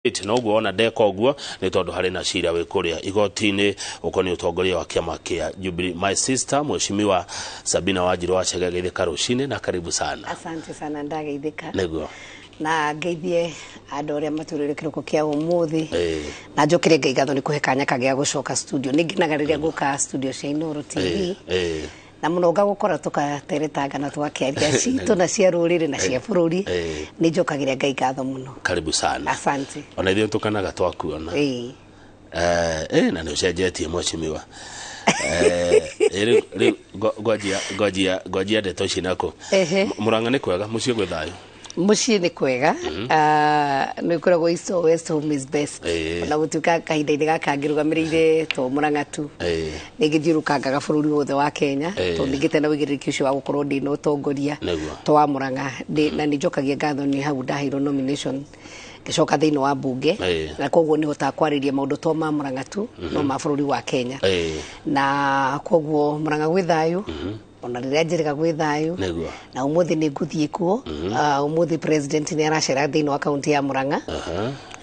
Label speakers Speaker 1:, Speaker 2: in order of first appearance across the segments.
Speaker 1: Noguo ona ndeka ũguo nĩ tondũ harĩ na cira wĩ kũrĩa igoti-inĩ ũkoniĩ ũtongoria wa kĩama kĩa Jubilee. My sister, Mheshimiwa Sabina Wanjiru wa Chege, geithĩka rũcinĩ na karibu sana.
Speaker 2: Asante sana, ndageithĩka.
Speaker 1: Nĩguo.
Speaker 2: Na ngeithie andũ arĩa matũrĩre kĩroko kĩa ũmũthĩ. Na njũkĩre Ngai ngatho nĩ kũhe kanya kagĩa gũcoka studio. Nĩ ngenaga rĩrĩa ngũka studio cia Inooro TV. Na mũno ngagũkora tũgateretanga na tũgakĩaria citũ na cia rũrĩrĩ na cia bũrũri. Nĩ njokagĩria Ngai ngatho mũno.
Speaker 1: Karibu sana.
Speaker 2: Asante.
Speaker 1: Ona ithuĩ tũkanaga twakuona. Na nĩ ũcenjetie, mheshimiwa. Rĩu ngwanjia ndeto ici nako. Mũrang'a nĩ kwega, mũciĩ gwĩ thayũ?
Speaker 2: Mũciĩ nĩ kwega. Nĩ kwĩragwo east or west, home is best. Ona gũtuĩka kahinda-inĩ gaka ngĩrũgamĩrĩire to Mũrang'a tu, nĩ ngĩthiũrũkangaga bũrũri wothe wa Kenya, tondũ ningĩte na ũigĩrĩrĩki ũcio wa gũkorwo ndĩna ũtongoria to wa Mũrang'a. Na nĩ njokagia ngatho nĩ hau ndaheirwo nomination ngĩcoka thĩinĩ wa mbunge, na koguo nĩ hotaga kwarĩria maũndũ to ma Mũrang'a tu, no ma bũrũri wa Kenya. Na koguo Mũrang'a gwĩ thayũ, ona rĩrĩa njĩrĩga gwĩ thayũ. Na ũmũthĩ nĩ ngũthiĩ kuo. Ũmũthĩ president nĩ aracera thĩinĩ wa kaunti ya Mũrang'a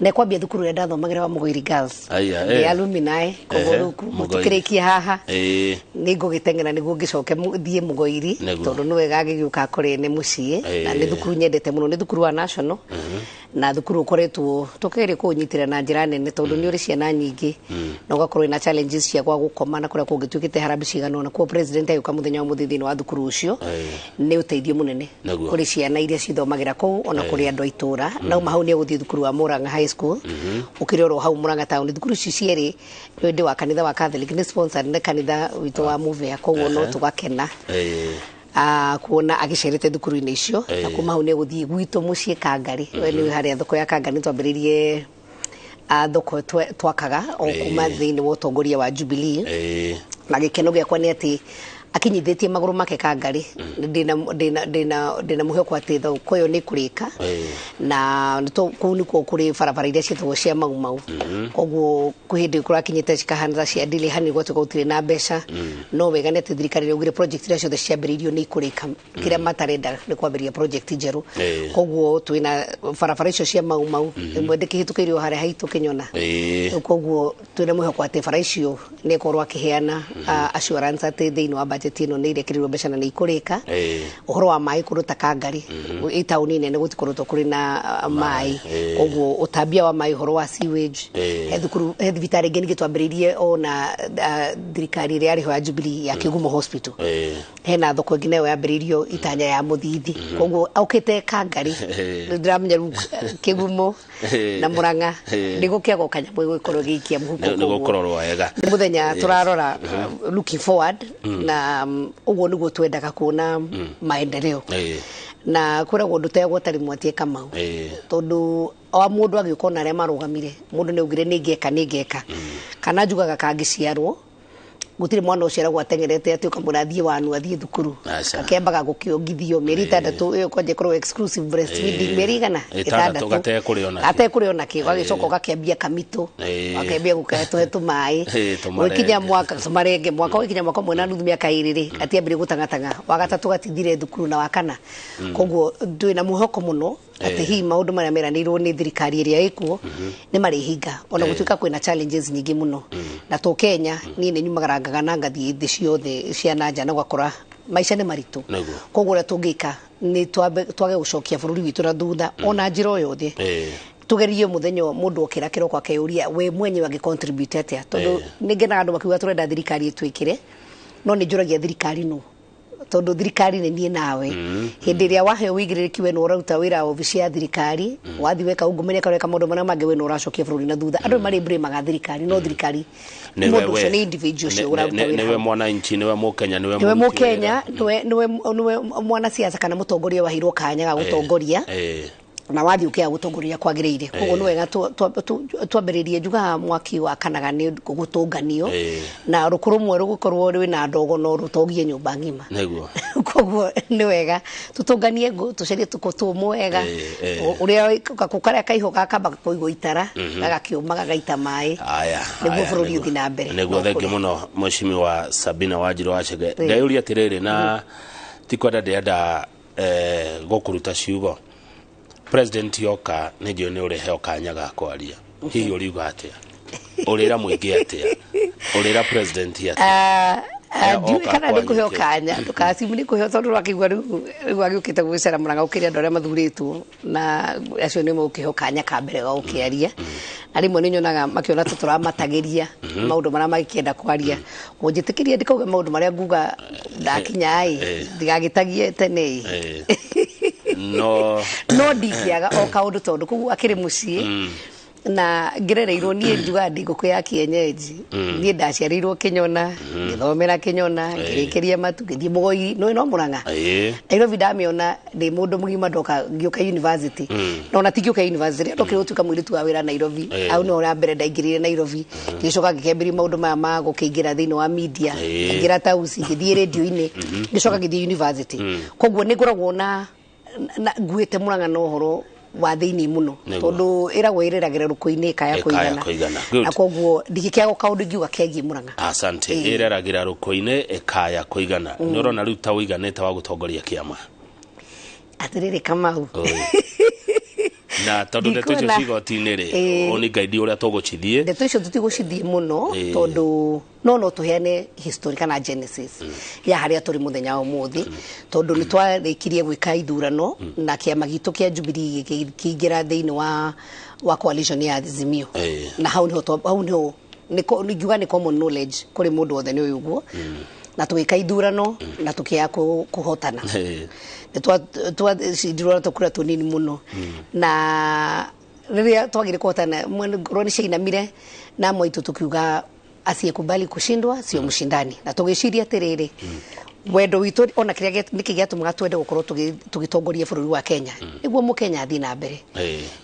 Speaker 2: na kwambia thukuru ĩrĩa ndathomagĩra wa Mũgoiri Girls.
Speaker 1: Aya,
Speaker 2: Ndĩ alumni, koguo rĩu
Speaker 1: Mũgoiri.
Speaker 2: tũkĩrĩkia haha nĩ ngũgĩteng'era nĩguo ngĩcoke thiĩ Mũgoiri, tondũ nĩ wega agĩgĩũka akore nĩ mũciĩ. Na nĩ thukuru nyendete mũno, nĩ thukuru wa national na thukuru ũkoretwo tũkĩgeria kũũnyitĩrĩra na njĩra nene, tondũ nĩ ũrĩ ciana nyingĩ na ũgakorwo wĩna challenges cia gwa gũkoma na kũrĩa kũngĩtuĩkĩte harambee cigana ũna. Koguo president agĩũka mũthenya wa mũthĩ thĩinĩ wa thukuru ũcio nĩ ũteithio mũnene kũrĩ ciana iria cithomagĩra kũu ona kũrĩ andũ a itũũra. Na uma hau nĩ egũthiĩ thukuru wa Murang'a High School ũkĩrĩ oro hau Murang'a town. Thukuru ici cierĩ nĩ ndĩ wa kanitha wa Catholic, nĩ sponsored nĩ kanitha witũ wa Mũvea, koguo no tũgakena kuona agĩcerete thukuru-inĩ icio. Na kuma hau nĩ egũthiĩ gwitũ mũciĩ Kangari. We nĩ harĩa thoko ya Kangari twambĩrĩirie thoko twakaga o kuma thĩinĩ wa ũtongoria wa Jubilee. Na gĩkeno gĩakwa nĩ atĩ akinyithĩtie magũrũ make Kangari, ndĩna mwĩhoko atĩ thoko ĩyo nĩ ĩkũrĩka. Na kũu nĩkuo kũrĩ barabara iria ciĩtagwo cia Mau Mau. Koguo kwĩ hĩndĩ kũrakinyĩte cikahana ta cia delay hanini, gwatuĩka gũtirĩ na mbeca. No wega nĩ atĩ thirikari nĩyaugire project iria ciothe ciambĩrĩirio nĩ ikũrĩka, kĩrĩa matarenda nĩ kwambĩrĩria project njerũ. Koguo twĩna barabara icio cia Mau Mau, ĩmwe ndĩkĩhĩtũkĩirio harĩa haitũ Kĩnyona. Koguo twĩna mwĩhoko atĩ bara icio nĩ ekorwo akĩheana assurance atĩ thĩinĩ wa budget ĩno nĩ irekĩrĩrwo mbeca na nĩ ikũrĩka. Ũhoro wa maĩ kũndũ ta Kangari, ĩ taũni nene gũtikoretwo kũrĩ na maĩ. Koguo ũtambia wa maĩ, ũhoro wa sewage, he thukuru, he thibitarĩ ĩngĩ ningĩ twambĩrĩirie ona thirikari ĩrĩa yarĩ ho ya Jubilee ya Kĩgumo Hospital. Hena thoko ĩngĩ nayo yambĩrĩirio itanya ya Mũthithi. Koguo aukĩte Kangari, ndĩramenya rĩu Kĩgumo na Mũrang'a nĩ gũkĩagwo kanyamũ gĩgũkorwo gĩikia mũhuko.
Speaker 1: Nĩ gũkũrorwo wega.
Speaker 2: Nĩ mũthenya tũrarora, looking forward, na ũguo nĩguo twendaga kuona maendeleo. Na kwĩragwo ndũteagwo ũtarĩ mwatie, Kamau, tondũ o mũndũ agĩũka ona arĩa marũgamire, mũndũ nĩ augire nĩ ngeka, nĩ ngeka. Kana njugaga kangĩciarwo, gũtirĩ mwana ũciaragwo ateng'erete atĩ ũkamwĩra athiĩ wanu, athiĩ thukuru.
Speaker 1: Aca.
Speaker 2: Akĩambaga gũkĩongithio mĩeri 6 ĩyo kwanja ĩkorwo exclusive breastfeeding mĩeri igana?
Speaker 1: 6, gatekũrĩa ona kĩ.
Speaker 2: Gatekũrĩa ona kĩ, ũgagĩcoka ũgakĩambia kamitũ, ũgakĩambia gũkatũhe tũmaĩ.
Speaker 1: Tũmarenge.
Speaker 2: Ũgĩkinya mwaka tũmarenge, mwaka ũgĩkinya mwaka ũmwe na nuthu, mĩaka 2 rĩ, gatiambĩrĩria gũtang'atang'a, wa gatatũ gatithire thukuru, na wa kana. Koguo twĩna mwĩhoko mũno atĩ hihi maũndũ marĩa meranĩirwo nĩ thirikari ĩrĩa ĩkuo nĩ marĩhinga, ona gũtuĩka kwĩna challenges nyingĩ mũno. Na to Kenya, niĩ nĩ nyumagarangaga na ngathiĩ thĩ ciothe cia na nja na ũgakora maica nĩ maritũ. Koguo ũrĩa tũngĩka nĩ twage gũcokia bũrũri witũ na thutha ona njĩra o yothe. Tugerie mũthenya mũndũ okĩra kĩroko akeyũria we mwenyewe angĩ contribute atĩa, tondũ nĩ ngenaga andũ makiuga tũrenda thirikari ĩtwĩkĩre, no nĩ njũragia thirikari no, tondũ thirikari nĩ niĩ nawe. Hĩndĩ ĩrĩa waheo wĩigĩrĩrĩki, we nĩ ũraruta wĩra obici ya thirikari, wathiĩ weka ungumania kana weka maũndũ marĩa mangĩ, we nĩ ũracokia bũrũri na thutha. Andũ marĩ blame thirikari, no thirikari
Speaker 1: Nĩwe
Speaker 2: mũndũ ũcio
Speaker 1: we.
Speaker 2: nĩ individual ũcio ũraruta wĩra
Speaker 1: Nĩwe
Speaker 2: hau.
Speaker 1: mwananchi, nĩwe mũkenya, nĩwe
Speaker 2: nĩwe
Speaker 1: mũruti
Speaker 2: mũkenya,
Speaker 1: wĩra.
Speaker 2: nĩwe mwanasiasa kana mũtongoria waheirwo kanya ga gũtongoria, na wathiĩ ũkĩaga gũtongoria kwagĩrĩire. Koguo nĩ wega twambĩrĩrie, njugaga mwaki wakanaga nĩ gũtũnganio, na rũkũ rũmwe rũgũkorwo rwĩna ndogo no rũtogie nyũmba ng'ima. Koguo nĩ wega tũtũnganie ngũ, tũcarie tũkũ tũmũ wega, ũrĩa gakũ karĩa kaiho gakamba kũigwo itara gagakĩũma gagaita maĩ
Speaker 1: Aya,
Speaker 2: nĩguo
Speaker 1: aya,
Speaker 2: bũrũri
Speaker 1: nĩguo.
Speaker 2: ũthiĩ na mbere.
Speaker 1: Nĩguo.
Speaker 2: No
Speaker 1: Thengiũ
Speaker 2: kũrĩ.
Speaker 1: mũno, Mheshimiwa Sabina Wanjiru wa Chege. Ndeyũria atĩrĩrĩ, na ti kwenda ndĩrenda gũkũruta ciugo. President yoka nĩ njũĩ nĩ ũreheo kanya ga kwaria. Hihi ũriuga atĩa? Ũrĩra mũingĩ atĩa? Ũrĩra president atĩa?
Speaker 2: Ndiũĩ kana nĩ kũheo kanya, ndũkacimu nĩ kũheo tondũ ũrakĩigua rĩu agĩũkĩte gwĩcera Murang'a gũkĩrĩ andũ arĩa mathurĩtwo na acio nĩ megũkĩheo kanya ka mbere ga gũkĩaria. Na rĩmwe nĩ nyonaga makĩona ta tũramatagĩria maũndũ marĩa magĩkĩenda kwaria. Kũnjĩtĩkĩria ndikauge maũndũ marĩa nguga ndakinya ĩ, ndigagĩtagie tene ĩ.
Speaker 1: No
Speaker 2: no ndingĩaga o kaũndũ tondũ koguo akĩrĩ mũciĩ na ngerereirwo niĩ njugaga ndĩ ngũkũ ya kienyeji. Niĩ ndaciarĩirwo Kĩnyona, ngĩthomera Kĩnyona, ngĩrĩkĩria matu, ngĩthiĩ Mũgoi, nĩ no Murang'a. Nairobi ndamĩona ndĩ mũndũ mũgima ndoka ngĩũka university. No na ti ngĩũka university, ndokire gũtuĩka mũirĩtu wa wĩra Nairobi. Hau nĩho rĩa mbere ndaingĩrire Nairobi. Ngĩcoka ngĩkĩambĩrĩria maũndũ maya ma gũkĩingĩra thĩinĩ wa media, ngĩingĩra tausi, ngĩthiĩ radio-inĩ, ngĩcoka ngĩthiĩ university. Koguo nĩ ngoragwo na nguĩte Murang'a na ũhoro wa thĩinĩ mũno tondũ ĩragwo ĩrĩragĩra rũkũ-inĩ ĩkaya kũigana, na koguo ndingĩkĩaga kaũndũ ingiuga kegiĩ Murang'a.
Speaker 1: Asante. Ĩreragĩra rũkũ-inĩ ĩkaya kũigana. Nĩ ũrona rĩu ta ũiganĩte wa gũtongoria kĩama?
Speaker 2: Atĩrĩrĩ Kamau,
Speaker 1: na tondũ ndeto icio cigoti-inĩ rĩ, ũni ngaidi ũrĩa tũgũcithiĩ.
Speaker 2: Ndeto icio tũtigũcithiĩ mũno tondũ no tũheane history kana genesis ya harĩa tũrĩ mũthenya wa ũmũthĩ, tondũ nĩ twarĩkirie gwĩka ithurano na kĩama gitũ kĩa Jubilee gĩkĩingĩra thĩinĩ wa coalition ya Azimio. Na hau nĩho ngiuga nĩ common knowledge kũrĩ mũndũ wothe nĩ ũyũ ũguo. Na tũgĩka ithurano na tũkĩaga kũhotana. Nĩ twacindirwo tũkura tũnini mũno. Na rĩrĩa twagire kũhotana ngoro nĩ ciainamire na amwe aitũ tũkiuga asiyekubali kushindwa sio mshindani. Na tũgĩciria atĩrĩrĩ, wendo witũ ona kĩrĩa nĩkĩ gĩatũmaga twende gũkorwo tũgĩtongoria bũrũri wa Kenya, nĩguo mũkenya athiĩ na mbere,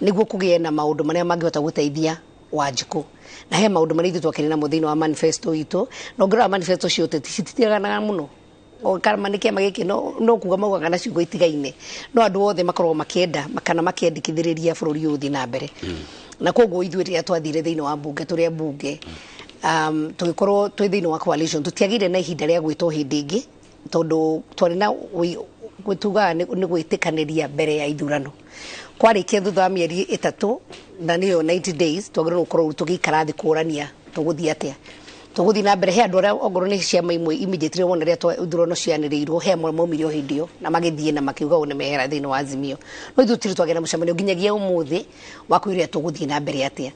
Speaker 2: nĩguo kũgĩe na maũndũ marĩa mangĩhota gũteithia Wanjikũ. Na he maũndũ marĩa ithuĩ twakĩrĩ namo thĩinĩ wa manifesto itũ, na ũngĩrora manifesto cia ũteti cititiganaga mũno. Kana nĩ kĩama gĩkĩ no kuga maugaga na ciugo itigaine, no andũ othe makoragwo makĩenda kana makĩendekithĩrĩria bũrũri ũyũ ũthiĩ na mbere. Na koguo ithuĩ rĩrĩa twathire thĩinĩ wa mbunge tũrĩ ambunge, tũgĩkorwo twĩ thĩinĩ wa coalition, tũtiagĩire na ihinda rĩa gwĩtwo hĩndĩ ĩngĩ tondũ twarĩ na tugaga nĩ gwĩtĩkanĩria mbere ya ithurano. Kwarĩkia thutha wa mĩeri 3 na nĩyo 90 days twagĩrĩirwo gũkorwo tũgĩikara thĩ kũrania tũgũthiĩ atĩa, tũgũthiĩ na mbere. He andũ arĩa ongorwo nĩ ciama imwe immediately wona rĩrĩa ithurano cianĩrĩirwo, he amwe maumire o hĩndĩ ĩyo na magĩthiĩ na makiuga ũũ nĩ mehera thĩinĩ wa Azimio. No ithuĩ tũtirĩ twagĩa na mũcemanio nginyagia ũmũthĩ wa kwĩrĩa tũgũthiĩ na mbere atĩa.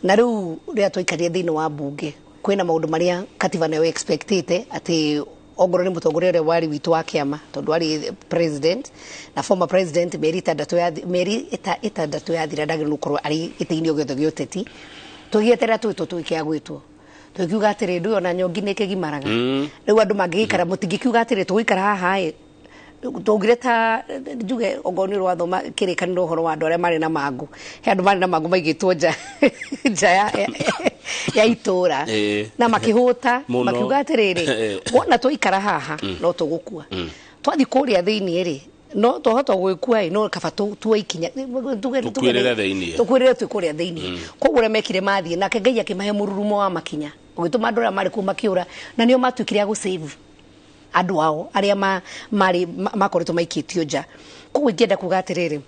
Speaker 2: Na rĩu rĩrĩa twaikarire thĩinĩ wa mbunge, kwĩna maũndũ marĩa katiba nayo expectĩte atĩ ongorwo nĩ mũtongoria ũrĩa warĩ witũ wa kĩama, tondũ arĩ president na former president, mĩeri 6 yathira ndagĩrĩirwo gũkorwo arĩ gĩtĩ-inĩ o gĩothe gĩa ũteti. Tũgĩeterera twĩtwo tũgĩkĩaga gwĩtwo, tũkiuga atĩrĩ ndũyũ ona nyongi nĩ ĩkĩgimaraga. Rĩu andũ mangĩgĩikara mũtingĩkiuga atĩrĩ tũgũikara haha ĩ, tũngire ta njuge ongorwo nĩ ũrathoma kĩrĩkanĩro ũhoro wa andũ arĩa marĩ na mangũ, he andũ marĩ na mangũ maigĩtwo nja ya itũra na makĩhũta makiuga atĩrĩrĩ wona twaikara haha no tũgũkua, twathiĩ kũrĩa thĩinĩ rĩ no twahota gwĩkua ĩ, no kaba tuoe ikinya
Speaker 1: tũkuĩrĩre thĩinĩ,
Speaker 2: tũkuĩrĩre twĩ kũrĩa thĩinĩ. Koguo ũrĩa mekire mathiĩ nake Ngai akĩmahe mũrurumo wa makinya ũgĩtũma andũ arĩa marĩ kũu makĩũra, na nĩo matuĩkire a gũsave andũ ao arĩa marĩ makoretwo maikĩtio nja. Koguo ingĩenda kuga atĩrĩrĩ,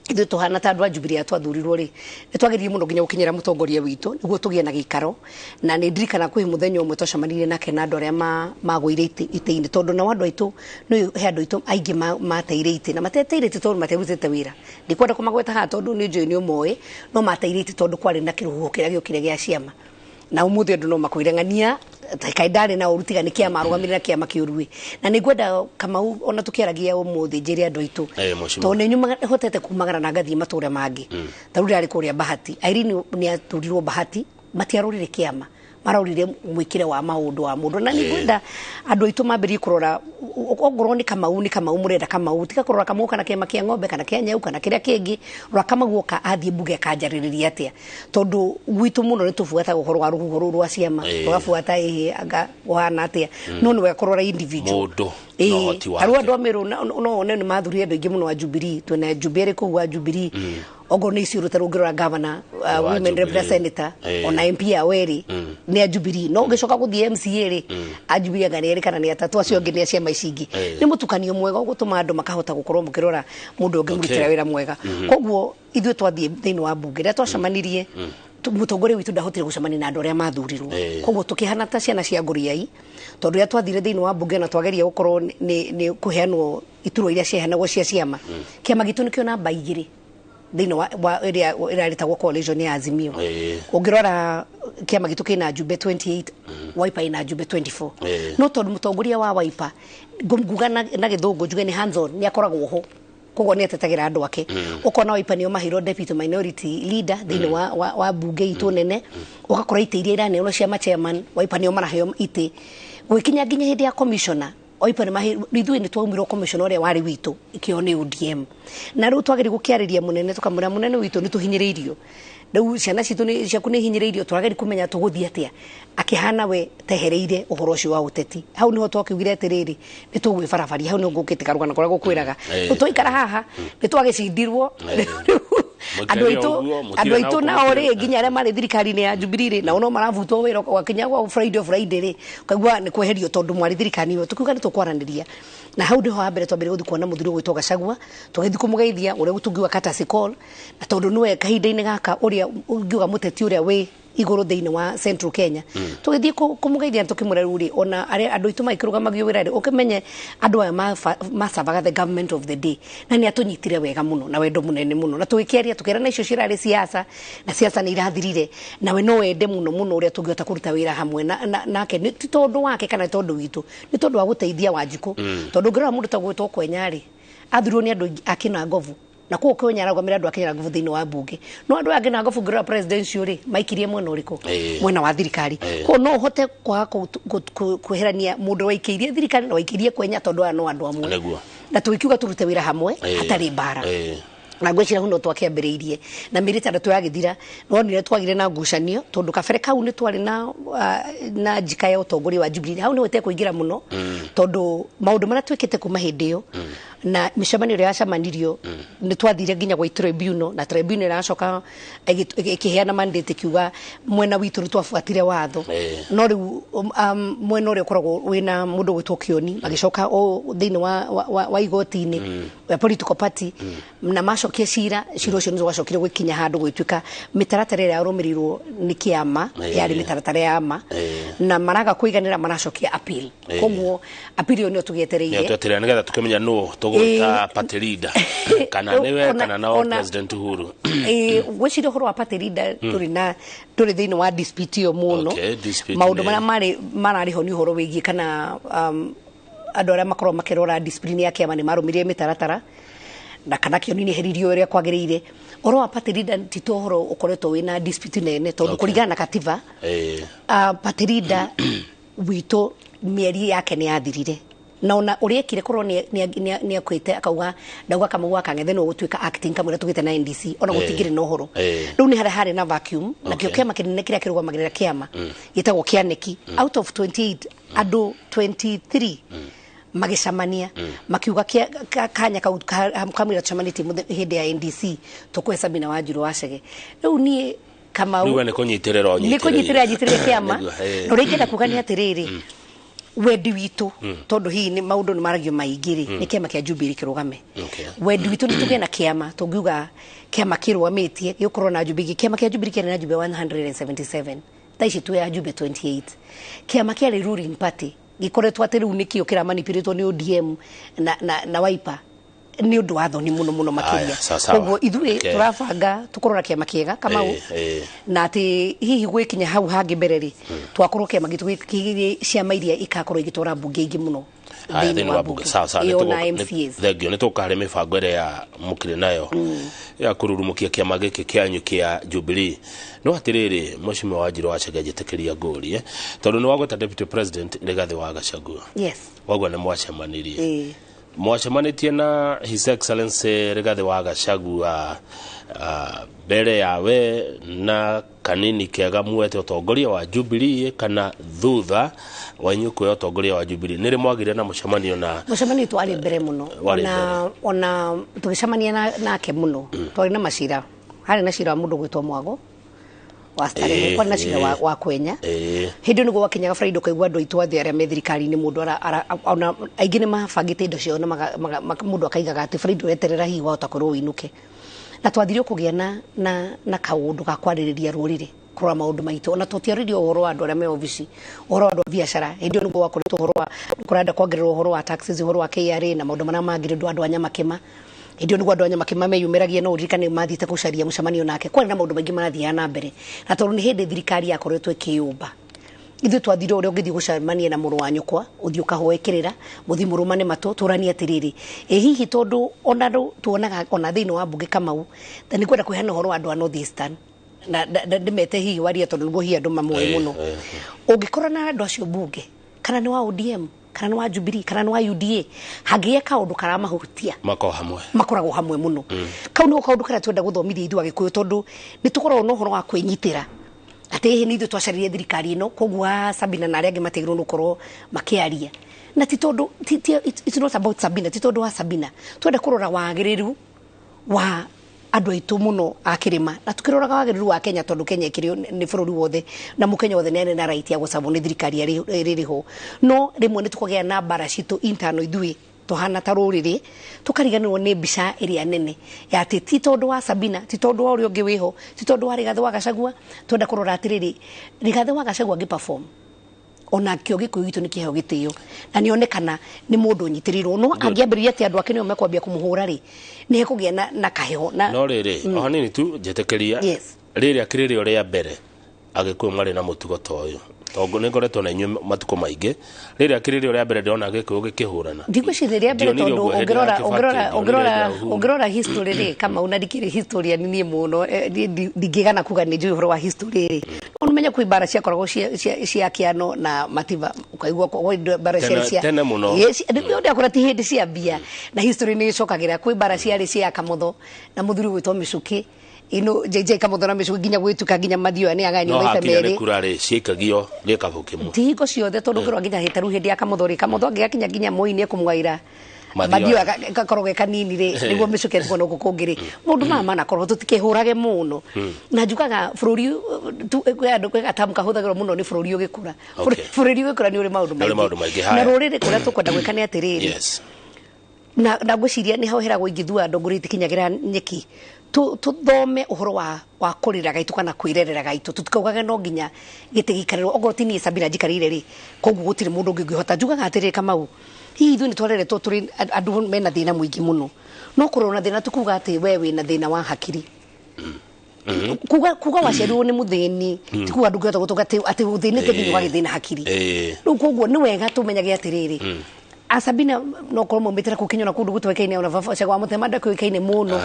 Speaker 2: ithuĩ tũhana ta andũ a Jubilee twathurirwo rĩ, nĩ twageririe mũno nginya gũkinyĩra mũtongoria witũ nĩguo tũgĩe na gĩikaro. Na nĩ ndirikana kwĩ mũthenya ũmwe twacemanirie nake na andũ arĩa magũire itĩ-inĩ, tondũ nao andũ aitũ nĩ he andũ aitũ aingĩ mateire itĩ, na mateteire itĩ tondũ materutĩte wĩra. Ndikwenda kũmagweta haha tondũ nĩ njũĩ nĩ ũmoĩ, no mateire itĩ tondũ kwarĩ na kĩrũhuho kĩrĩa gĩokire gĩa ciama. Na ũmũthĩ andũ no makwĩre ng'ania kaĩ ndarĩ na ũru tiga nĩ kĩama arũgamĩrĩra kĩama kĩũru ĩ. Na nĩ ngwenda Kamau ona tũkĩaragia ũmũthĩ njĩre andũ aitũ, tondũ nĩ nyuma hotete kumagara na ngathiĩ matũra mangĩ. Ta rĩu ndĩrarĩ kũrĩa Bahati, Irene nĩ athurirwo Bahati, matiarorire kĩama, marorire mwĩkĩre wa maũndũ wa mũndũ. Na nĩ ngwenda andũ aitũ mambĩrĩrie kũrora ongorwo nĩ Kamau, nĩ Kamau mũrenda Kamau, tiga kũrora Kamau kana kĩama kĩa ng'ombe kana kĩa nyau kana kĩrĩa kĩngĩ, rora Kamau oka athiĩ mbunge akanjarĩrĩria atĩa, tondũ gwitũ mũno nĩ tũbuataga ũhoro wa rũhuho rũu rwa ciama, tũgabuata ĩhĩ anga ũhana atĩa, no nĩ wega kũrora individual
Speaker 1: mũndũ na ũhoti wake.
Speaker 2: Tarĩu andũ a Meru no wone nĩ mathurire andũ aingĩ mũno a Jubilee, twĩna Njumbe arĩ kũu wa Jubilee. Okorwo nĩ Isiolo ta rũngĩrora governor, women rep, senator, ona MP ya Weri nĩ a Jubilee. No ũgĩcoka gũthiĩ MCA rĩ, a Jubilee anga nĩ erĩ kana nĩ atatũ, acio angĩ nĩ a ciama ici ingĩ. Nĩ mũtukanio mwega ũgũtũma andũ makahota gũkorwo mũkĩrora mũndũ ũngĩmũrutĩra wĩra mwega. Koguo ithuĩ twathiĩ thĩinĩ wa mbunge, rĩrĩa twacemanirie, mũtongoria witũ ndahotire gũcemania na andũ arĩa mathurirwo. Koguo tũkĩhana ta ciana cia ngũriai, tondũ rĩrĩa twathire thĩinĩ wa mbunge na twageria gũkorwo nĩ kũheanwo iturwa iria ciaheanagwo cia ciama, kĩama gitũ nĩkĩo namba 2 thĩinĩ wa ĩrĩa ĩrarĩtagwo coalition ya Azimio. Ũngĩrora kĩama gitũ kĩna njumbe 28, Wiper ĩna njumbe 24. No tondũ mũtongoria wa Wiper, nguga na gĩthũngũ njuge nĩ hands on, nĩ akoragwo ho, koguo nĩ atetagĩra andũ ake. Ũkona Wiper nĩo maheirwo deputy minority leader thĩinĩ wa bunge itũ nene. Ũgakora itĩ iria iraneanwo cia ma chairman, Wiper nĩo maraheo itĩ. Gwĩkinya nginya hĩndĩ ya commissioner, Wiper nĩ maheirwo. Ithuĩ nĩ twaumirwo commissioner ũrĩa warĩ witũ, ikĩo nĩ ODM. Na rĩu twagĩrĩirwo gũkĩarĩria mũnene, tũkamwĩra, mũnene witũ, nĩ tũhinyĩrĩirio, rĩu ciana citũ ciaku nĩ hinyĩrĩirio, tũrageria kũmenya tũgũthiĩ atĩa. Akĩhana we tehereire ũhoro ũcio wa ũteti. Hau nĩho twakiugire atĩrĩrĩ, nĩ tũgwĩbarabaria. Hau nĩho ngũkĩte karũgano karĩa gũkwĩraga. Rĩu twaikara haha nĩ twagĩcindirwo. Andũ aitũ, andũ aitũ nao rĩ, nginya arĩa marĩ thirikari-inĩ ya Jubilee rĩ, nao no marabutwo wĩra. Gwakinya gwa Friday, Friday rĩ, ũkaigua nĩ kweherio tondũ mwarĩ thirikari ĩyo. Tũkiuga nĩ tũkwaranĩria, na hau nĩho hambere twambĩrĩria gũthiĩ kuona mũthuri ũgwĩtwo Gachagua. Tũgĩthiĩ kũmũgeithia, ũrĩa tũngiuga courtesy call, na tondũ nĩwe kahinda-inĩ gaka ũrĩa ũngiuga mũteti ũrĩa wĩ igũrũ thĩinĩ wa Central Kenya. Tũgĩthiĩ kũmũgeithia na tũkĩmwĩra, rĩu rĩ, ona arĩa andũ aitũ magĩkĩrũgamagio wĩra rĩ, ũkĩmenye andũ aya macavaga the government of the day. Na nĩ atũnyitire wega mũno na wendo mũnene mũno, na tũgĩkĩaria, tũkĩrana icio cirarĩ siasa, na siasa nĩ irathirire, nawe no wende mũno mũno ũrĩa tũngĩhota kũruta wĩra hamwe nake, nĩ ti tondũ wake kana nĩ tondũ witũ, nĩ tondũ wa gũteithia Wanjikũ. Tondũ ũngĩrora mũndũ ta gwĩtwo Kwenya rĩ, athurirwo nĩ andũ aingĩ a Kĩnangobu, na koguo Kwenya ararũgamĩrĩra andũ a Kĩnangobu thĩinĩ wa mbunge. No andũ aya a Kĩnangobu, ũngĩrora presidential rĩ, maikirie mwena ũrĩkũ? Mwena wa thirikari. Koguo no ũhote kwaga kweherania mũndũ waikĩirie thirikari na waikĩirie Kwenya, tondũ aya no andũ amwe. Na tũgĩkiuga tũrute wĩra hamwe hatarĩ mbara. Na ngwĩciria hau no twakĩambĩrĩirie, na mĩeri 6 yagĩthira, nonire twagire na ngucanio, tondũ kabere kau nĩ twarĩ na njika ya ũtongoria wa Jubilee. Hau nĩho itekũingĩra mũno, tondũ maũndũ marĩa twĩkĩte kuma hĩndĩ ĩyo na mĩcemanio ĩrĩa yacemanirio, nĩ twathire nginya gwa tribunal, na tribunal ĩracoka ĩkĩheana mandate, ĩkiuga mwena witũ nĩ twabuatire watho. No rĩu mwena ũrĩa ũkoragwo wĩna mũndũ gwĩtwo Kĩoni magĩcoka o thĩinĩ wa igoti-inĩ wa political party, na macokia cira. Cira ũcio nĩ wacokire gwĩkinya handũ gwĩtuĩka mĩtaratara ĩrĩa yarũmĩrĩirwo nĩ kĩama yarĩ mĩtaratara ya ma, na maraga kũiganĩra, maracokia appeal. Koguo appeal ĩyo nĩyo tũgĩetereire.
Speaker 1: Nĩyo twetereire nĩgetha tũkĩmenya nũ tũgwĩta party leader, kana nĩwe kana nao President Uhuru.
Speaker 2: Gwĩciria ũhoro wa party leader, tũrĩ na tũrĩ thĩinĩ wa dispute ĩyo mũno.
Speaker 1: Okay, dispute.
Speaker 2: Maũndũ marĩa marĩ mararĩ ho nĩ ũhoro wĩgiĩ kana andũ arĩa makoragwo makĩrora discipline ya kĩama nĩ marũmĩrĩire mĩtaratara, na kana Kĩoni nĩ eheririo ũrĩa kwagĩrĩire. Ũhoro wa party leader ti to ũhoro ũkoretwo wĩna dispute nene, tondũ kũringana na katiba, party leader witũ mĩeri yake nĩ yathirire, na ona ũrĩa ekire korwo nĩ akwĩte akauga ndauga Kamau wa Kang'ethe no gũtuĩka acting kamũira tũgĩte na NDC, ona gũtingĩrĩ na ũhoro. Rĩu nĩ harĩa harĩ na vacuum, na kĩo kĩama kĩnene kĩrĩa kĩrũgamagĩrĩra kĩama gĩtagwo kĩanĩki, out of 28 andũ 23 magĩcemania makiuga kanya kau kamũira tũcemanĩtie hĩndĩ ya NDC, tũkũhe Sabina Wanjiru wa Chege. Rĩu niĩ Kamau
Speaker 1: Rĩu we nĩ kũnyitĩrĩra.
Speaker 2: Nĩ kũnyitĩrĩra nyitĩrĩre kĩama.
Speaker 1: Nĩguo.
Speaker 2: Na ũrĩa ingĩenda kuga nĩ atĩrĩrĩ, wendi witũ, tondũ hihi nĩ maũndũ nĩ maragio maingĩ rĩ, nĩ kĩama kĩa Jubilee kĩrũgame. Wendi witũ nĩ tũgĩe na kĩama tũngiuga kĩama kĩrũgamĩtie gĩgũkorwo na njumbe ingĩ. Kĩama kĩa Jubilee kĩarĩ na njumbe 177, thaa ici twĩ ya njumbe 28. Kĩama kĩarĩ ruling party gĩkoretwo atĩ rĩu nĩkĩo kĩramanipulĩtwo nĩ ODM na Wiper, nĩ ũndũ wa thoni mũno mũno makĩria.
Speaker 1: Aya, sawa sawa.
Speaker 2: Koguo ithuĩ tũrabanga tũkorwo na kĩama kĩega, Kamau, na atĩ hihi gwĩkinya hau hangĩ mbere rĩ, twakorwo kĩama gitũ gĩ ciama iria ikakorwo igĩtwara mbunge ingĩ mũno
Speaker 1: Haya,
Speaker 2: thĩinĩ
Speaker 1: thĩinĩ
Speaker 2: wa
Speaker 1: wa bunge.
Speaker 2: bunge.
Speaker 1: Sawa sawa.
Speaker 2: Ĩyo na MCAs.
Speaker 1: Thengio. Nĩ tũka harĩ mĩbango ĩrĩa ya mũkĩrĩ nayo ya kũrurumũkia kĩama gĩkĩ kĩanyu kĩa Jubilee. No atĩrĩrĩ, Mheshimiwa Wanjiru wa Chege, njĩtĩkĩria ngũrie, tondũ nĩ wagweta Deputy President Rigathĩ wa Gachagua.
Speaker 2: Yes.
Speaker 1: Wagua nĩ mwacemanirie. Mwacemanĩtie na His Excellency Rigathĩ wa Gachagua mbere ya we na Kanini Kega muete ũtongoria wa Jubilee, kana thutha wa inyuĩ kuoya ũtongoria wa Jubilee? Nĩ rĩ mwagire na mũcemanio na
Speaker 2: Mũcemanio witũ warĩ mbere mũno.
Speaker 1: Warĩ
Speaker 2: Ona tũgĩcemania nake mũno twarĩ na macira. Harĩ na cira wa mũndũ gwĩtwo Mwago wa Starehe, kwarĩ na cira wa Kwenya. Hĩndĩ ĩyo nĩguo wakinyaga Friday ũkaigua andũ aitũ othe arĩa me thirikari-inĩ mũndũ ona aingĩ nĩ mabangĩte indo ciao na mũndũ akaigaga atĩ Friday ũreterera hihi wahota kwĩrwo ũinũke. Na twathire kũgĩa na kaũndũ ga kwarĩrĩria rũrĩrĩ kũrora maũndũ maitũ, ona tũtiarĩria ũhoro wa andũ arĩa me obici, ũhoro wa andũ a biacara. Hĩndĩ ĩyo nĩguo wakoretwo ũhoro wa kũrenda kuongererwo ũhoro wa taxes, ũhoro wa KRA na maũndũ marĩa mangĩ, nĩ andũ a Nyamakĩma. Hĩndĩ ĩyo nĩguo andũ a Nyamakĩma meyumĩragia, no ũririkane mathiĩte gũcaria mũcemanio nake. Kwarĩ na maũndũ maingĩ marathiaga na mbere, na tondũ nĩ hĩndĩ thirikari yakoretwo ĩkĩyũmba, ithuĩ twathire ũrĩa ũngĩthiĩ gũcemania na mũrũ wa nyũkwa, ũthiĩ ũkahoe kĩrĩra, mũthiĩ mũrũmane matũ, tũranie atĩrĩrĩ, ĩ hihi tondũ ona andũ tuonaga ona thĩinĩ wa mbunge Kamau, na nĩ kwenda kũheana ũhoro wa andũ a North Eastern na ndĩmete hihi waria tondũ nĩguo hihi andũ mamoĩ mũno. Ũngĩkora na andũ acio mbunge, kana nĩ wa ODM, kana nĩ wa Jubilee, kana nĩ wa UDA, hangĩgĩa kaũndũ karamahutia
Speaker 1: makoragwo hamwe,
Speaker 2: makoragwo hamwe mũno. Kau nĩko kaũndũ karĩa twenda gũthomithia ithuĩ Agĩkũyũ, tondũ nĩ tũkoragwo na ũhoro wa kwĩnyitĩra atĩ hihi nĩ ithuĩ twacaririe thirikari ĩno, koguo Sabina na arĩa angĩ matiagĩrĩirwo nĩ gũkorwo makĩaria. Na ti tondũ it's not about Sabina, ti tondũ wa Sabina, twenda kũrora wagĩrĩru wa andũ aitũ mũno a kĩrĩma, na tukĩroraga wagĩrĩru wa Kenya, tondũ Kenya ĩkĩrĩ nĩ bũrũri wothe na mũkenya wothe nĩ arĩ na right ya gũcabwo nĩ thirikari ĩrĩ ho. No rĩmwe nĩ tũkagĩa na mbara citũ internal ithuĩ tũhana ta rũrĩrĩ, tũkariganĩrwo nĩ mbica ĩrĩa nene ya atĩ ti tondũ wa Sabina, ti tondũ wa ũrĩa ũngĩ wĩho, ti tondũ wa Rigathĩ wa Gachagua. Twenda kũrora atĩrĩrĩ, Rigathĩ wa Gachagua angĩ perform ona kĩo Gĩkũyũ gitũ nĩ kĩheo gĩtĩo na nĩonekana nĩ mũndũ ũnyitĩrĩirwo, no angĩambĩrĩria atĩ andũ ake nĩo mekwambia kũmũhũra rĩ, nĩ hekũgĩa na kaheho na
Speaker 1: no rĩrĩ o hanini tu njĩtĩkĩria.
Speaker 2: Yes.
Speaker 1: Rĩrĩa kĩrĩrĩo rĩa mbere Agĩkũyũ marĩ na mũtugo ta ũyũ, tondũ nĩ ngoretwo na inyuĩ matukũ maingĩ, rĩrĩa kĩrĩrĩo rĩa mbere ndĩrona Gĩkũyũ gĩkĩhũrana.
Speaker 2: Ndigwĩciria rĩa mbere,
Speaker 1: Ndionire
Speaker 2: tondũ
Speaker 1: ũguo hĩndĩ ya
Speaker 2: ũngĩrora
Speaker 1: Kibaki,
Speaker 2: ũngĩrora
Speaker 1: ndionire
Speaker 2: ũngĩrora
Speaker 1: hĩndĩ ya Uhuru.
Speaker 2: Ũngĩrora history rĩ, Kamau, na ndikĩrĩ historian niĩ mũno, niĩ ndingĩgana kuga nĩ njũĩ ũhoro wa history rĩ, ũmenye kwĩ mbara ciakoragwo cia kĩano na mativa, ũkaigua kwĩ mbara ciarĩ cia
Speaker 1: Tene mũno.
Speaker 2: Yes, ndĩakora ti hĩndĩ cia mbia na history nĩ ĩcokagĩra. Kwĩ mbara ciarĩ cia Kamotho na mũthuri gwĩtwo Mĩcũkĩ ino JJ Kamotho na Mĩcũkĩ, nginya gwĩtuka nginya mathioya nĩ aganio
Speaker 1: no
Speaker 2: maita
Speaker 1: hakinya nĩ
Speaker 2: merĩ.
Speaker 1: kura rĩ, ciaikagio gĩkabũ kĩmwe.
Speaker 2: Ti hingo ciothe, tondũ ngĩrora nginya hĩtaru hĩndĩ ya Kamotho rĩ, Kamotho angĩgakinya nginya Moi nĩ ekũmũgaĩra
Speaker 1: Mathioya.
Speaker 2: mathioya gakorwo ge kanini rĩ, nĩguo mĩcũke ĩtigwo na gũkũ kũngĩ rĩ, maũndũ maya manakorwo tũtikĩhũrage mũno. Na njugaga bũrũri kwĩ andũ, kwĩ gatamu kahũthagĩrwo mũno nĩ bũrũri ũgĩkũra. Bũrũri ũgĩkũra nĩ ũrĩ maũndũ
Speaker 1: Nĩ ũrĩ maũndũ maingĩ,
Speaker 2: na
Speaker 1: haya.
Speaker 2: Rũrĩrĩ kũrĩa tũkwenda gwĩka nĩ atĩrĩrĩ, na ngwĩciria nĩ ho heragwo ingĩthua ndongoro itikinyagĩra nyeki, tuthome ũhoro wa kũrĩra gaitũ kana kwĩrerera gaitũ, tũtikaugage no nginya gĩtĩ gĩikarĩrwo okorwo ti niĩ Sabina njikarĩire rĩ, koguo gũtirĩ mũndũ ũngĩ ũngĩhota. Njugaga atĩrĩrĩ Kamau, hihi ithuĩ nĩ twareretwo tũrĩ andũ mena thĩna mũingĩ mũno, no kũrora na thĩna tukuga atĩ we wĩna thĩna wa hakiri, kuga waciarirwo nĩ mũthĩni ti kuga ndũngĩhota gũtũnga atĩ ũthĩnĩte nginya ũgagĩthĩna hakiri. Rĩu koguo nĩ wega tũmenyage atĩrĩrĩ, a Sabina no korwo maumĩte na kũu Kĩnyona, kũndũ gũtoĩkaine, ona baba Cagwa Mũtema ndakĩũĩkaine mũno.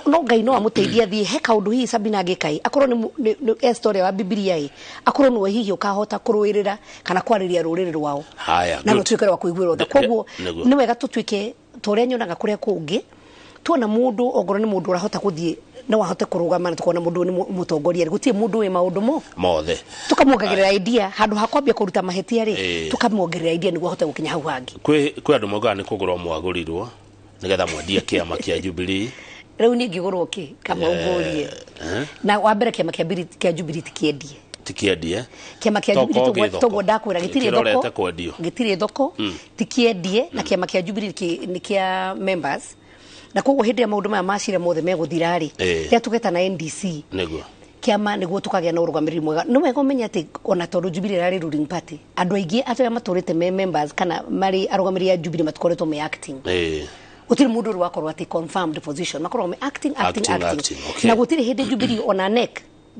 Speaker 2: No Ngai no amũteithie athiĩ he kaũndũ hihi Sabina angĩka, akorwo nĩ Esther ũrĩa wa Bibilia ĩ, akorwo nĩwe hihi ũkahota kũrũĩrĩra kana kwarĩria rũrĩrĩ rwao
Speaker 1: Haya,
Speaker 2: na
Speaker 1: good.
Speaker 2: rũtuĩke rwa kũiguĩrwo tha. Koguo
Speaker 1: Nĩguo.
Speaker 2: nĩ wega tũtuĩke ta ũrĩa nyonaga kũrĩa kũngĩ, tuona mũndũ ongorwo nĩ mũndũ ũrahota gũthiĩ no ahote kũrũgama, na tukona mũndũ ũyũ nĩ mũtongoria rĩ, gũtirĩ mũndũ wĩ maũndũ mo
Speaker 1: mothe.
Speaker 2: Tukamwongagĩrĩra idea handũ ha kwambia kũruta mahĩtia rĩ, tukamwongerera idea nĩguo ahote gũkinya hau hangĩ.
Speaker 1: Kwĩ andũ maugaga nĩ kũgũrwo mwagũrirwo nĩgetha mwendie kĩama kĩa Jubilee.
Speaker 2: Rĩu niĩ ngĩgũrwo kĩ, Kamau, ngũrie? Na wa mbere, kĩama kĩa Jubilee ti kĩendie.
Speaker 1: Tikĩendie.
Speaker 2: Kĩama kĩa
Speaker 1: Toko
Speaker 2: Jubilee
Speaker 1: gĩ thoko.
Speaker 2: toguo ndakwĩra gĩtirĩ
Speaker 1: Kĩrorete
Speaker 2: thoko.
Speaker 1: kwendio.
Speaker 2: Gĩtirĩ thoko, ti kĩendie, na kĩama kĩa Jubilee nĩ kĩa members, na koguo hĩndĩ ĩrĩa maũndũ maya macira mothe megũthira rĩ, rĩrĩa tũgeta na NDC kĩama nĩguo tũkagĩa na ũrũgamĩrĩri mwega. Nĩ wega ũmenye atĩ ona tondũ Jubilee ĩrarĩ ruling party, andũ aingĩ arĩa matũrĩte me members kana marĩ arũgamĩrĩri a Jubilee matikoretwo me acting. Gũtirĩ mũndũ ũrĩ wakorwo atĩ confirmed position, makoragwo me acting, acting,
Speaker 1: Acting,
Speaker 2: acting.
Speaker 1: acting, okay.
Speaker 2: Na gũtirĩ hĩndĩ Jubilee ona NEC,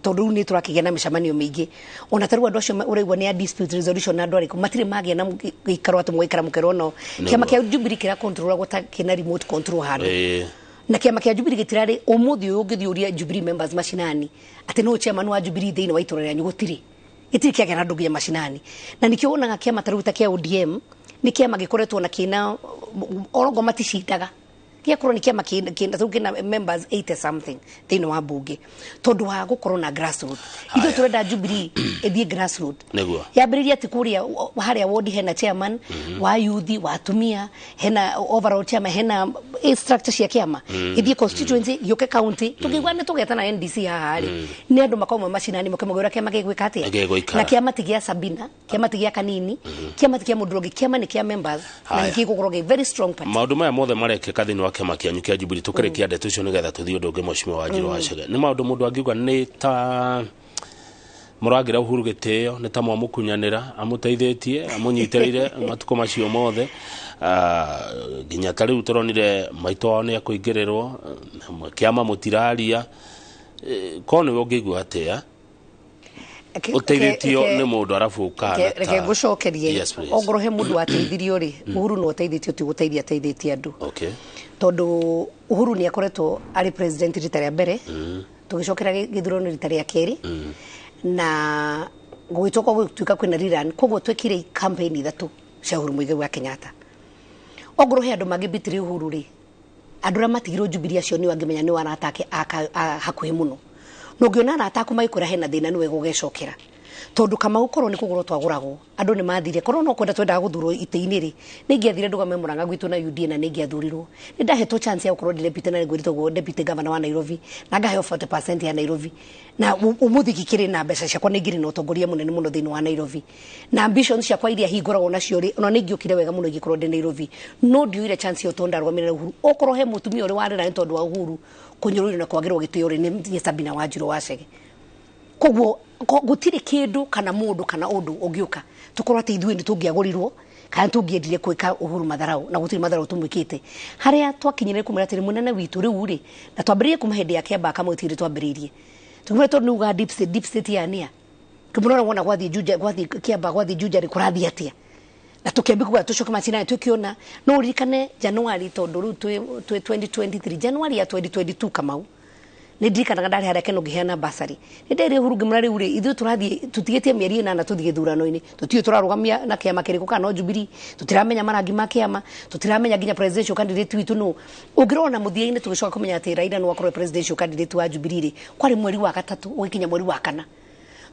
Speaker 2: tondũ rĩu nĩ tũrakĩgĩa na mĩcemanio mĩingĩ, ona ta rĩu andũ acio ũraigua nĩ a dispute resolution na andũ arĩkũ matirĩ magĩa na gĩikaro atĩ mũgaikara mũkerwo no kĩama kĩa Jubilee kĩra controlagwo ta kĩna remote control handũ. Na kĩama kĩa Jubilee gĩtirarĩ ũmũthĩ ũyũ ũngĩthiĩ ũrie Jubilee members macinani atĩ no chairman wa Jubilee thĩinĩ wa itũra rĩanyu, gũtirĩ, gĩtirĩ kĩagĩa na andũ nginya macinani. Na nĩkĩo wonaga kĩama ta rĩu ta kĩa ODM nĩ kĩama gĩkoretwo na kĩna orongo maticindaga. Gĩakorwo nĩ kĩama kĩna members 80 something thĩinĩ wa bunge tondũ wa gũkorwo na grassroots. Ithuĩ tũrenda Jubilee ĩthiĩ grassroots.
Speaker 1: Nĩguo.
Speaker 2: Yambĩrĩria atĩ kũrĩa harĩa ward hena chairman wa youth, wa atumia, hena overall chairman, hena structure cia kĩama. Ĩthiĩ constituency, yũke county. Tũngĩigua nĩ tũgetana NDC haha rĩ, nĩ andũ makauma macinani makamagwĩra kĩama gĩgwĩka atĩa.
Speaker 1: Gĩgũikara.
Speaker 2: Na kĩama ti gĩa Sabina, kĩama ti gĩa Kanini, kĩama ti kĩa mũndũ ũngĩ, kĩama nĩ kĩa members na
Speaker 1: Haya.
Speaker 2: nĩ gĩgũkorwo gĩ very strong party.
Speaker 1: Maũndũ maya mothe marekĩka thĩinĩ wa kĩama kĩanyu kĩa Jubilee, tũkĩrĩkia ndeto icio nĩgetha tũthiĩ ũndũ ũngĩ. Mheshimiwa Wanjiru wa Chege, nĩ maũndũ mũndũ angiuga nĩ ta mũragĩra Uhuru gĩtĩo, nĩ ta mwamũkunyanĩra, amũteithĩtie, amũnyitĩrĩire matukũ macio mothe, nginya ta rĩu tũronire maitũ wao nĩ akũingĩrĩrwo kĩama mũtiraria. Korwo nĩwe ũngĩigua atĩa ũteithĩtio nĩ mũndũ arabu ũkahana
Speaker 2: Reke ngũcokerie.
Speaker 1: Yes, please.
Speaker 2: Ongorwo he mũndũ wateithirio rĩ, Uhuru no ateithĩtio, ti gũteithia ateithĩtie andũ. Tondũ Uhuru nĩ akoretwo arĩ president rita rĩa mbere, tũgĩcokera gĩthurano rita rĩa kerĩ, na gũgĩcoka gũgĩtuĩka kwĩna rerun. Koguo twekire campaign ithatũ cia Uhuru Muigai wa Kenyatta. Ongorwo he andũ mangĩbitire Uhuru rĩ, andũ arĩa matigirwo Jubilee acio nĩo angĩmenya nĩo arata ake a hakuhĩ mũno. Na ũngĩona arata aku magĩkwĩra hena thĩna, nĩwe gũgecokera, tondũ Kamau korwo nĩ kũgũrwo twagũragwo, andũ nĩ mathire. Korwo no kwenda twendaga gũthurwo itĩ-inĩ rĩ, nĩ ingĩathire ndũgame Murang'a gwitũ na UDA na nĩ ingĩathurirwo. Nĩ ndahetwo chance ya gũkorwo ndĩ deputy, na ngwĩrĩtwo ũguo deputy governor wa Nairobi, na ngaheo 40% ya Nairobi, na ũmũthĩ ingĩkĩrĩ na mbeca ciakwa nĩ ingĩrĩ na ũtongoria mũnene mũno thĩinĩ wa Nairobi, na ambitions ciakwa iria hingũragwo nacio rĩ, ona nĩ ingĩũkire wega mũno ingĩkorwo ndĩ Nairobi, no ndioire chance ĩyo tondũ ndarũgamĩrĩra Uhuru. Okorwo he mũtumia ũrĩ warĩra nĩ tondũ wa Uhuru kũnyũrũrio na kwagĩrwo gĩtĩo rĩ, nĩ Sabina Wanjiru wa Chege. Koguo gũtirĩ kĩndũ kana mũndũ kana ũndũ ũngĩũka tũkorwo atĩ ithuĩ nĩ tũngĩagũrirwo kana tũngĩendire gwĩka Uhuru matharau, na gũtirĩ matharau tũmwĩkĩte. Harĩa twakinyire kũmwĩra atĩrĩ, mũnene witũ, rĩu rĩ, na twambĩrĩrie kuma hĩndĩ ya Kĩamba Kamau, tigĩrĩ twambĩrĩirie tũkĩmwĩra, tondũ nĩ uga deep state, deep state ya nĩa kĩmũrora wona gwathiĩ Juja, gwathiĩ Kĩamba, gwathiĩ Juja rĩ, kũrathiĩ atĩa? Na tũkĩambia kuga tũcoke macinani tũkĩona. No ũririkane January, tondũ rĩu twĩ 2023, January ya 2022, Kamau, nĩ ndirikanaga ndarĩ harĩa Keno ngĩheana basarĩ, nĩ nderire Uhuru ngĩmwĩra, rĩu rĩ, ithuĩ tũrathiĩ tũtigĩtie mĩeri 8 tũthiĩ gĩthurano-inĩ, tũtiũĩ tũrarũgamia na kĩama kĩrĩkũ kana no Jubilee, tũtiramenya marangi ma kĩama, tũtiramenya nginya presidential candidate witũ nũ. Ũngĩrora na mũthia-inĩ tũgĩcoka kũmenya atĩ Raila no akorwo presidential candidate wa Jubilee rĩ, kwarĩ mweri wa gatatũ ũgĩkinya mweri wa kana,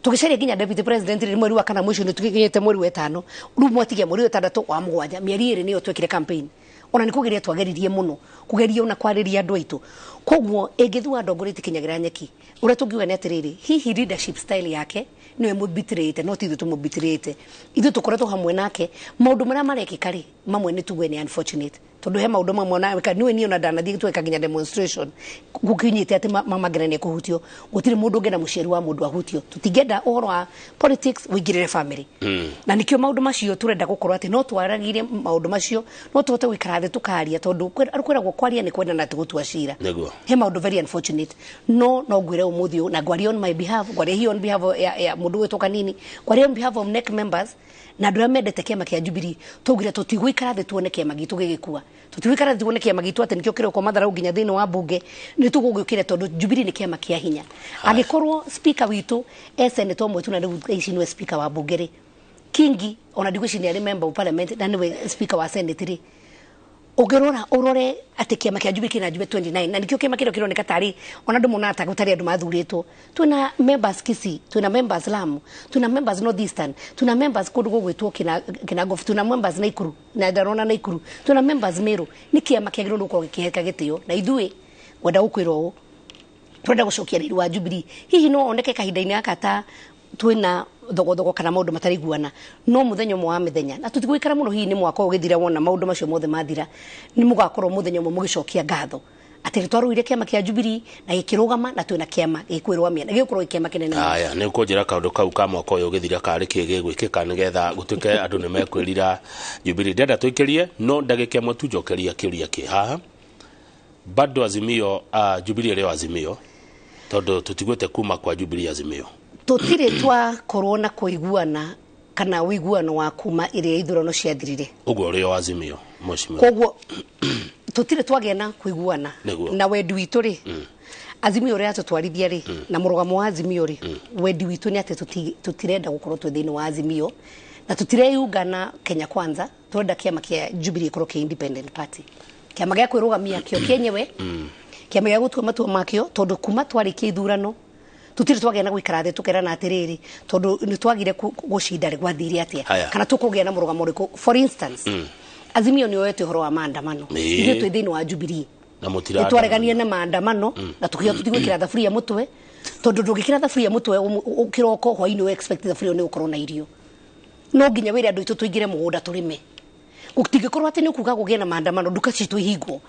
Speaker 2: tũgĩcaria nginya deputy president rĩ, mweri wa kana mũico nĩ tũkinyĩte mweri wa ĩtano. Rĩu mwatigia mweri wa ĩtandatũ, wa mũgwanja, mĩeri 2 nĩyo twekire campaign. Ona nĩ kũgeria twageririe mũno kũgeria ona kwarĩria andũ aitũ. Koguo ĩngĩthua ndongoria ĩtikinyagĩra nyeki. Ũrĩa tũngiuga nĩ atĩrĩrĩ, hihi leadership style yake nĩwe mũbitirĩte, no ti ithuĩ tũmũbitirĩte. Ithuĩ tũkoretwo hamwe nake. Maũndũ marĩa marekĩka rĩ, mamwe nĩ tuge nĩ unfortunate, tondũ he maũndũ mamwe ona nĩwe niĩ ona ndanathiĩ tweka nginya demonstration gũkinyĩte atĩ mama Ngina nĩ ekũhutio. Gũtirĩ mũndũ ũngĩenda mũciari wa mũndũ ahutio. Tũtingĩenda ũhoro wa politics ũingĩrĩre family, na nĩkĩo maũndũ macio tũrenda gũkorwo atĩ no twaragire maũndũ macio, no tũhote gũikara thĩ tũkaria, tondũ kwĩragwo kwaria nĩ kwendana ti gũtua cira. He maũndũ very unfortunate, no ngwĩre ũmũthĩ ũyũ, na ngwaria on my behalf, ngwaria hihi on behalf ya mũndũ gwĩtwo Kanini, ngwaria on behalf of NEC members na andũ arĩa mendete kĩama kĩa Jubilee, twaugire tũtigũikara thĩ tuone kĩama gitũ gĩgĩkua, tũtigũikara thĩ tuone kĩama gitũ atĩ nĩkĩo kĩrekwo matharau nginya thĩinĩ wa bunge. Nĩ tũgũgĩũkĩra tondũ Jubilee nĩ kĩama kĩa hinya. Angĩkorwo speaker witũ e senator ũmwe tu, na rĩu thaa ici nĩwe speaker wa bunge rĩ, Kingi ona ndigwĩciria nĩ arĩ member of parliament na nĩwe speaker wa senate rĩ, ũngĩrora ũrore atĩ kĩama kĩa Jubilee kĩna Jubilee 29, na nĩkĩo kĩama kĩrĩa kĩroneka tarĩ ona andũ monaga ta gũtarĩ andũ mathurĩtwo. Twĩna members Kisii, twĩna members Lamu, twĩna members North Eastern, twĩna members kũndũ gũgwĩtwo Kinangop, twĩna members Naikuru, na ndarona Naikuru, twĩna members Meru. Nĩ kĩama kĩagĩrĩirwo nĩ gũkorwo gĩkĩheka gĩtĩo, na ithuĩ ngwenda gũkwĩra ũũ, twenda gũcokia riri wa Jubilee. Hihi no oneke kahinda-inĩ gaka ta twĩna thogothogo kana maũndũ mataraiguana, no mũthenya ũmwe wa mĩthenya, na tũtigũikara mũno, hihi nĩ mwaka ũyũ ũgĩthira, wona maũndũ macio mothe mathira, nĩ mũgakorwo mũthenya ũmwe mũgĩcokia ngatho atĩ nĩ twarũire kĩama kĩa Jubilee na gĩkĩrũgama, na twĩna kĩama gĩkwĩrũgamia na gĩgũkorwo gĩ kĩama kĩnene mũno.
Speaker 1: Aya, nĩ ũkũnjĩra kaũndũ kau ka mwaka ũyũ ũgĩthira karĩ kĩ gĩgwĩkĩka nĩgetha gũtuĩke andũ nĩ mekwĩrira Jubilee. Ndĩrenda tũikĩrie no ndagĩka ĩmwe tu, njokeria kĩũria kĩ haha bado Azimio, Jubilee ĩrĩ o Azimio, tondũ tũtiguĩte kuma kwa Jubilee Azimio.
Speaker 2: Tũtirĩ twakorwo na kũiguana kana ũiguano wa kuma ĩrĩa ithurano ciathirire.
Speaker 1: Ũguo ũrĩ o Azimio, mheshimiwa?
Speaker 2: Koguo tũtirĩ twagĩa na kũiguana. Na wendi witũ rĩ, Azimio ũrĩa yatũtwarithia rĩ, na mũrũgamo wa Azimio rĩ, wendi witũ nĩ atĩ tũtirenda gũkorwo twĩ thĩinĩ wa Azimio na tũtireyunga na Kenya Kwanza. Tũrenda kĩama kĩa Jubilee gĩkorwo kĩ independent party. Kĩama gĩa kwĩrũgamia kĩo kĩenyewe, kĩama gĩa gũtua matua makĩo, tondũ kuma twarĩkia ithurano tutire twagĩa na gũikara thĩ tũkerana atĩrĩrĩ, tondũ nĩ twagire gũcinda rĩ, gwathire atĩa, kana tũkũgĩa na mũrũgamo ũrĩkũ. For instance, Azimio nĩ yoete ũhoro wa maandamano, ithuĩ twĩ thĩinĩ wa Jubilee
Speaker 1: na mũtira
Speaker 2: twaregania na maandamano, na tukiuga tũtigwĩkĩra thaburia mũtwe, tondũ ndũngĩkĩra thaburia mũtwe kĩroko hwainĩ expect thaburia nĩ gũkorwo na irio. No nginya wĩre andũ aitũ tũingĩre mũgũnda tũrĩme. Gũtingĩkorwo atĩ nĩ ũkuga kũgĩe na maandamano nduka citũ ihingwo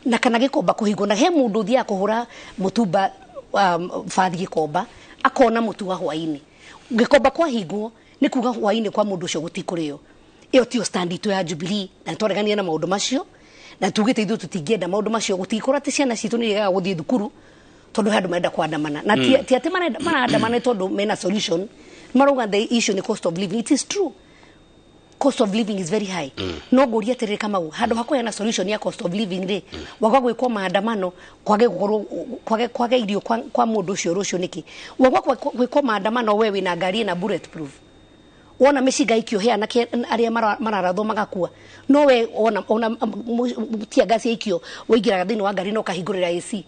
Speaker 2: na kana gĩkomba kũhingwo, na he mũndũ ũthiaga kũhũra mũtumba bathi gĩkomba akona mũtu wa hwainĩ, gĩkomba kwahingwo nĩ kuga hwainĩ kwa mũndũ ũcio gũtikũrĩo. Ĩyo tiyo stand itũ ya Jubilee, na nĩtwaregania na maũndũ macio, na tugĩte ithuĩ tũtingĩenda maũndũ macio. Gũtingĩkorwo atĩ ciana citũ nĩ iregaga gũthiĩ thukuru tondũ he andũ marenda kwandamana, na ti atĩ marandamana tondũ mena solution, marauga the issue ni cost of living. It is true, cost of living is very high. No ngũria atĩrĩrĩ Kamau, handũ ha kũheana solution ya cost of living rĩ, waga gwĩkwo maandamano kwage gũkorwo kwage irio kwa mũndũ ũcio rũciũ nĩkĩ? Waga gwĩkwo maandamano we wĩna ngari ĩna bulletproof, wona mĩcinga ikio he anake arĩa mararathwo magakua, no we ona tear gas yaikio waingĩraga thĩinĩ wa ngari na ũkahingũrĩra AC.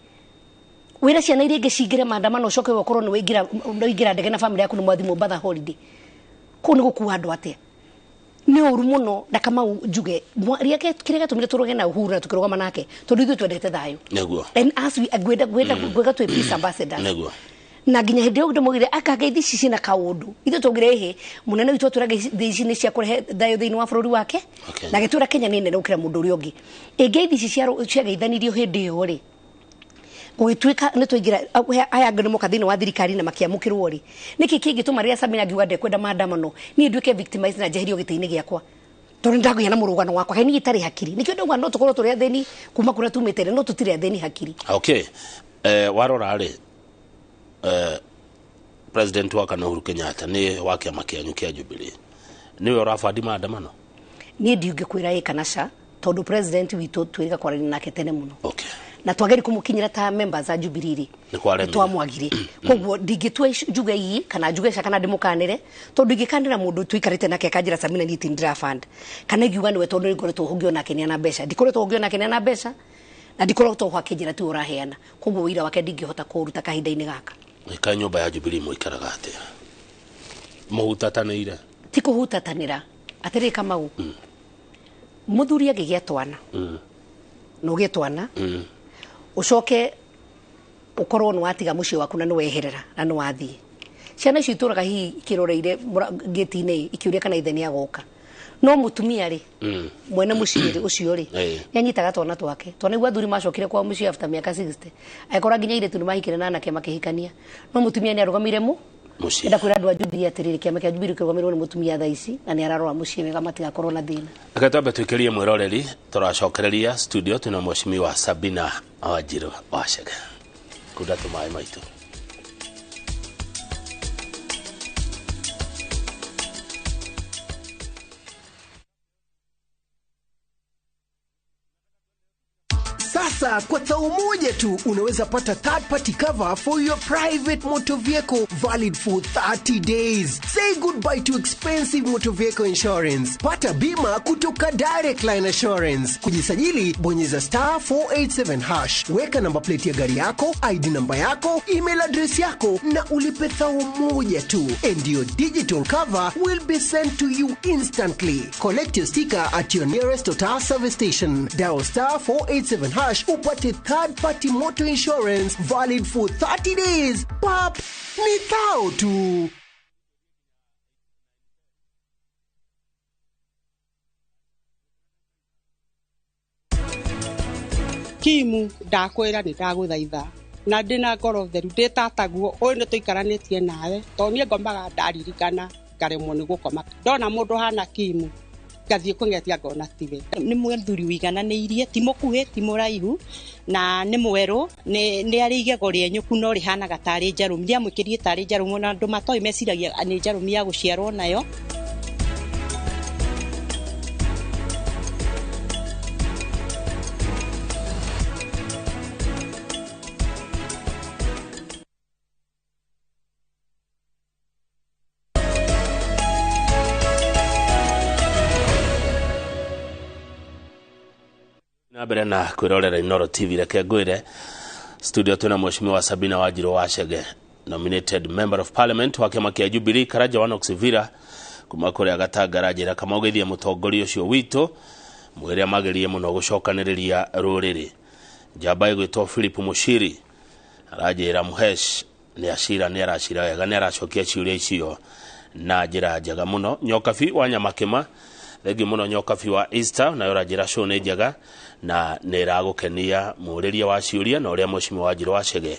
Speaker 2: Wĩra ciana iria ingĩ cingĩre maandamano ũcoke we ũkorwo nĩ waingĩra ndege na family yaku nĩ mwathi Mombatha holiday. Kũu nĩ gũkua andũ atĩa? Nĩ ũru mũno. Na Kamau njuge kĩrĩa gĩatũmire tũrũge na Uhuru na tũkĩrũgama nake, tondũ ithuĩ twendete thayũ.
Speaker 1: Nĩguo.
Speaker 2: And as we ngwenda gwĩka twĩ peace ambassadors.
Speaker 1: Nĩguo.
Speaker 2: Na nginya hĩndĩ ĩyo ndĩmũgire akangeithi ici ciĩna kaũndũ, ithuĩ twaugire ĩhĩ mũnene witũ atwĩra ngeithi ici nĩ cia kũrehe thayũ thĩinĩ wa bũrũri wake, na gĩtwĩra Kenya nĩ nene gũkĩra mũndũ ũrĩa ũngĩ. Ĩngeithi ici ciageithanirio hĩndĩ ĩyo rĩ, gũgĩtuĩka nĩ twaingĩra aya angĩ nĩ moka thĩinĩ wa thirikari na makĩamũkĩrwo rĩ, nĩkĩ kĩngĩtũma rĩrĩa Sabina angiuga ndekwenda maandamano niĩ nduĩke victimized na njeherio gĩtĩ-inĩ gĩakwa, tondũ nĩndagĩa na mũrũgano wakwa? Kaĩ niĩ itarĩ hakiri? Nĩkĩo ndauga no tũkorwo tũrĩ athĩni kuma kũrĩa tumĩte rĩ, no tũtirĩ athĩni hakiri.
Speaker 1: Okay, warora rĩ, president wa kana Uhuru Kenyatta nĩ wa kĩama kĩanyu kĩa Jubilee, nĩwe ũrabandi maandamano?
Speaker 2: Niĩ ndingĩkwĩra ĩ kana ca, tondũ president witũ twĩrĩga kwaranĩria nake tene mũno.
Speaker 1: Okay.
Speaker 2: Na twageri kũmũkinyĩra ta members a Jubilee rĩ, twamwagire. Koguo ndingĩtua njuge ii kana njuge ca kana ndĩmũkanĩre, tondũ ingĩkanĩra mũndũ tũikarĩte nake akanjĩra Sabina niĩ tindĩraband, kana ingiuga nĩwe tondũ nĩngoretwo hũngio nake nĩ ana mbeca, ndikoretwo hũngio nake nĩ ana mbeca, na ndikoretwo ho akĩnjĩra tiwe ũraheana. Koguo ũira wake ndingĩhota kũũruta kahinda-inĩ gaka.
Speaker 1: Ka nyũmba ya Jubilee mũikaraga atĩa? Mũhutatanĩire?
Speaker 2: Ti kũhutatanĩra. Atĩrĩ Kamau, mũthuri angĩgĩa twana, na ũgĩe twana, ũcoke ũkorwo nĩ watiga mũciĩ waku na nĩ weherera na nĩ wathiĩ, ciana icio itũraga hihi ikĩroreire gĩti-inĩ ikĩũria kana ithe nĩ agoka. No mũtumia rĩ, mwene mũciĩ rĩ, ũcio rĩ, nĩ anyitaga twana twake. Twana nĩguo athuri macokire kwao mũciĩ after mĩaka 60, agĩkora nginya airĩtu nĩ mahikire na anake makĩhikania. No mũtumia nĩ arũgamĩire
Speaker 1: mũciĩ.
Speaker 2: Enda kwĩra andũ a Jubilee atĩrĩrĩ, kĩama kĩa Jubilee kĩrũgamĩrĩirwo nĩ mũtumia thaa ici, na nĩ ararora mũciĩ wega matigakorwo na thĩna.
Speaker 1: Reke twambe twĩkĩrie mwĩroreri, tũracokereria studio twĩna mheshimiwa Sabina Wanjiru Wachege. Kunda tũmaĩ maitũ.
Speaker 3: Sasa kwa thao moja tu unaweza pata third party cover for your private motor vehicle valid for 30 days. Say goodbye to expensive motor vehicle insurance. Pata bima kutoka Direct Line Assurance. Kujisajili, bonyeza *487#. Weka namba plate ya gari yako, ID namba yako, email address yako na ulipe thao moja tu. And your digital cover will be sent to you instantly. Collect your sticker at your nearest Total service station. Dial *487# upate third party motor insurance valid for 30 days. Pap, ni thao tu.
Speaker 4: Kimu ndakwĩra nĩ ndagũthaitha na ndĩna ngoro theru ndĩtataguo ũyũ nĩ tũikaranĩtie nawe tondũ niĩ ngomaga ndaririkana ngaremwo nĩ gũkoma ndona mũndũ hana Kimu ngathiĩ kũng'etia ngona tiwe.
Speaker 5: Nĩ mũthuri wĩigananĩirie, ti mũkuhĩ ti mũraihu na nĩ mwerũ, nĩ arĩ igego rĩenyũku no rĩhanaga tarĩ njarũmi, rĩamwĩkĩrie tarĩ njarũmi na andũ matoĩ meciragia nĩ njarũmi ya gũciarwo nayo.
Speaker 1: Na mbere na kwĩrorera Inooro TV, reke ngwĩre studio twĩna Mheshimiwa Sabina Wanjiru Wachege, nominated member of parliament wa kĩama kĩa Jubilee Karanja wa Knoxville kuma kũrĩa Gatangara. Njĩra kama ũgeithie mũtongoria ũcio witũ, mwĩre magerie mũno gũcokanĩrĩria rũrĩrĩ. Njamba ĩgwĩtwo Philip Mushiri aranjĩra Muhesh nĩ acira, nĩ aracira wega, nĩ aracokia ciũria icio na njĩra njega mũno. Nyokabi wa Nyamakĩma, thengi mũno Nyokabi wa Easter, nayo ũranjĩra show nĩ njega na nĩ ĩragũkenia mũrĩria wa ciũria na ũrĩa Mheshimiwa Wanjiru Wachege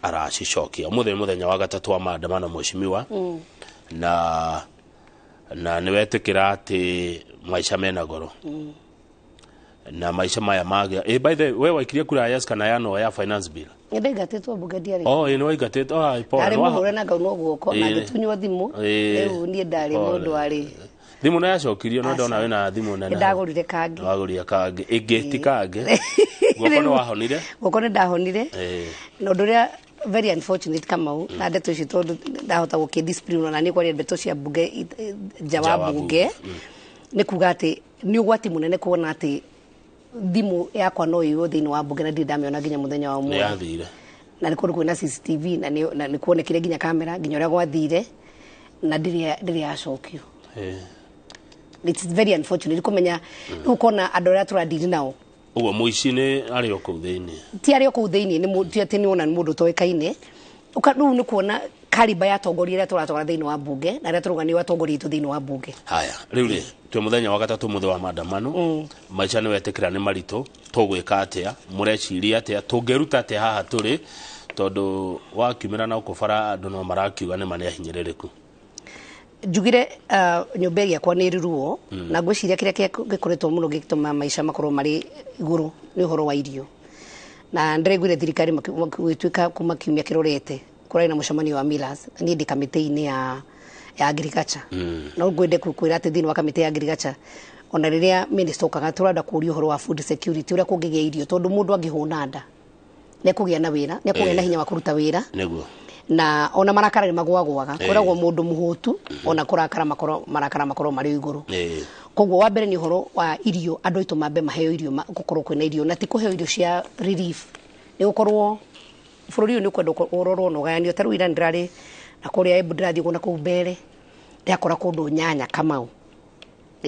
Speaker 1: aracicokia. Ũmũthĩ nĩ mũthenya wa gatatũ wa maandamano Mheshimiwa, na nĩ wetĩkĩra atĩ maica mena goro na maica maya magĩa. By the way, we waikirie kura ya yes kana ya no ya finance bill?
Speaker 2: Nĩ ndaingatĩtwo mbunge, ndiarĩ.
Speaker 1: Oh, ĩ nĩ waingatĩtwo. Ah, pole.
Speaker 2: Ndarĩ mũhũre na ngaunwo guoko na ngĩtunywo thimũ. Rĩu niĩ ndarĩ mũndũ warĩ
Speaker 1: Thimũ nĩ yacokirio, no ndona wĩna thimũ nene.
Speaker 2: Nĩndagũrire kangĩ.
Speaker 1: Wagũrire kangĩ, ĩngĩ ti kangĩ. Guoko nĩ wahonire?
Speaker 2: Guoko nĩ ndahonire. Na ũndũ ũrĩa very unfortunate, Kamau, na ndeto ici tondũ ndahota gũkĩ discipline ona niĩ kwaria ndeto cia mbunge, nja wa bunge, nĩ kuga atĩ nĩ ũgwati mũnene kuona atĩ thimũ yakwa no ĩiywo thĩinĩ wa mbunge na ndirĩ ndamĩona nginya mũthenya wa
Speaker 1: Nĩ
Speaker 2: ũmũthĩ.
Speaker 1: Yathire.
Speaker 2: Na nĩ kũndũ kwĩna CCTV na nĩ kuonekire nginya kamera nginya ũrĩa gwathire na ndirĩ yacokio. It's very unfortunate kũmenya rĩu ũkona andũ arĩa tũradiri nao.
Speaker 1: Ũguo mũici nĩ arĩ o kũu thĩinĩ?
Speaker 2: Ti arĩ o kũu thĩinĩ, nĩ ti atĩ nĩ wona nĩ mũndũ ũtoĩkaine. Rĩu nĩ kuona kariba ya atongoria arĩa tũratwara thĩinĩ wa mbunge na arĩa tũrauga nĩ atongoria aitũ thĩinĩ wa mbunge.
Speaker 1: Haya, rĩu rĩ twĩ mũthenya wa gatatũ, mũthĩ wa maandamano. Maica nĩ wetĩkĩra nĩ maritũ, tũgwĩka atĩa? Mũreciria atĩa? Tũngĩruta atĩa haha tũrĩ, tondũ wakiumĩra na ũkũ bara andũ no marakiuga nĩ ma nĩ ahinyĩrĩrĩku?
Speaker 2: Njugire nyũmba ĩgĩakwa nĩ ruo na ngwĩciria kĩrĩa gĩkoretwo mũno gĩgĩtũma maica makorwo marĩ igũrũ nĩ ũhoro wa irio, na ndĩraiguire thirikari gũgĩtuĩka kuma kiumia kĩrorete kũrarĩ na mũcemanio wa millers na niĩ ndĩ kamĩtĩ-inĩ ya agriculture. No ngwende kwĩra atĩ thĩinĩ wa kamĩtĩ ya agriculture, ona rĩrĩa minister okaga, tũrenda kũũria ũhoro wa food security, ũrĩa kũngĩgĩa irio, tondũ mũndũ angĩhũna nda nĩekũgĩa na wĩra, nĩekũgĩa na hinya wa kũruta wĩra. Na ona marakara nĩ magwagwaga, kwĩragwo mũndũ mũhũtu ona kũrakara makorwo marakara makorwo marĩ igũrũ. Koguo wa mbere nĩ ũhoro wa irio, andũ aitũ mambe maheo irio, gũkorwo kwĩna irio, na ti kũheo irio cia relief, nĩ gũkorwo bũrũri ũyũ nĩ ũkwenda ũrorwo na ũgayanio. Ta rĩu ira ndĩrarĩ na kũrĩa Embu, ndĩrathiĩ ũguo na kũu mbere ndĩrakora kũndũ nyanya, Kamau,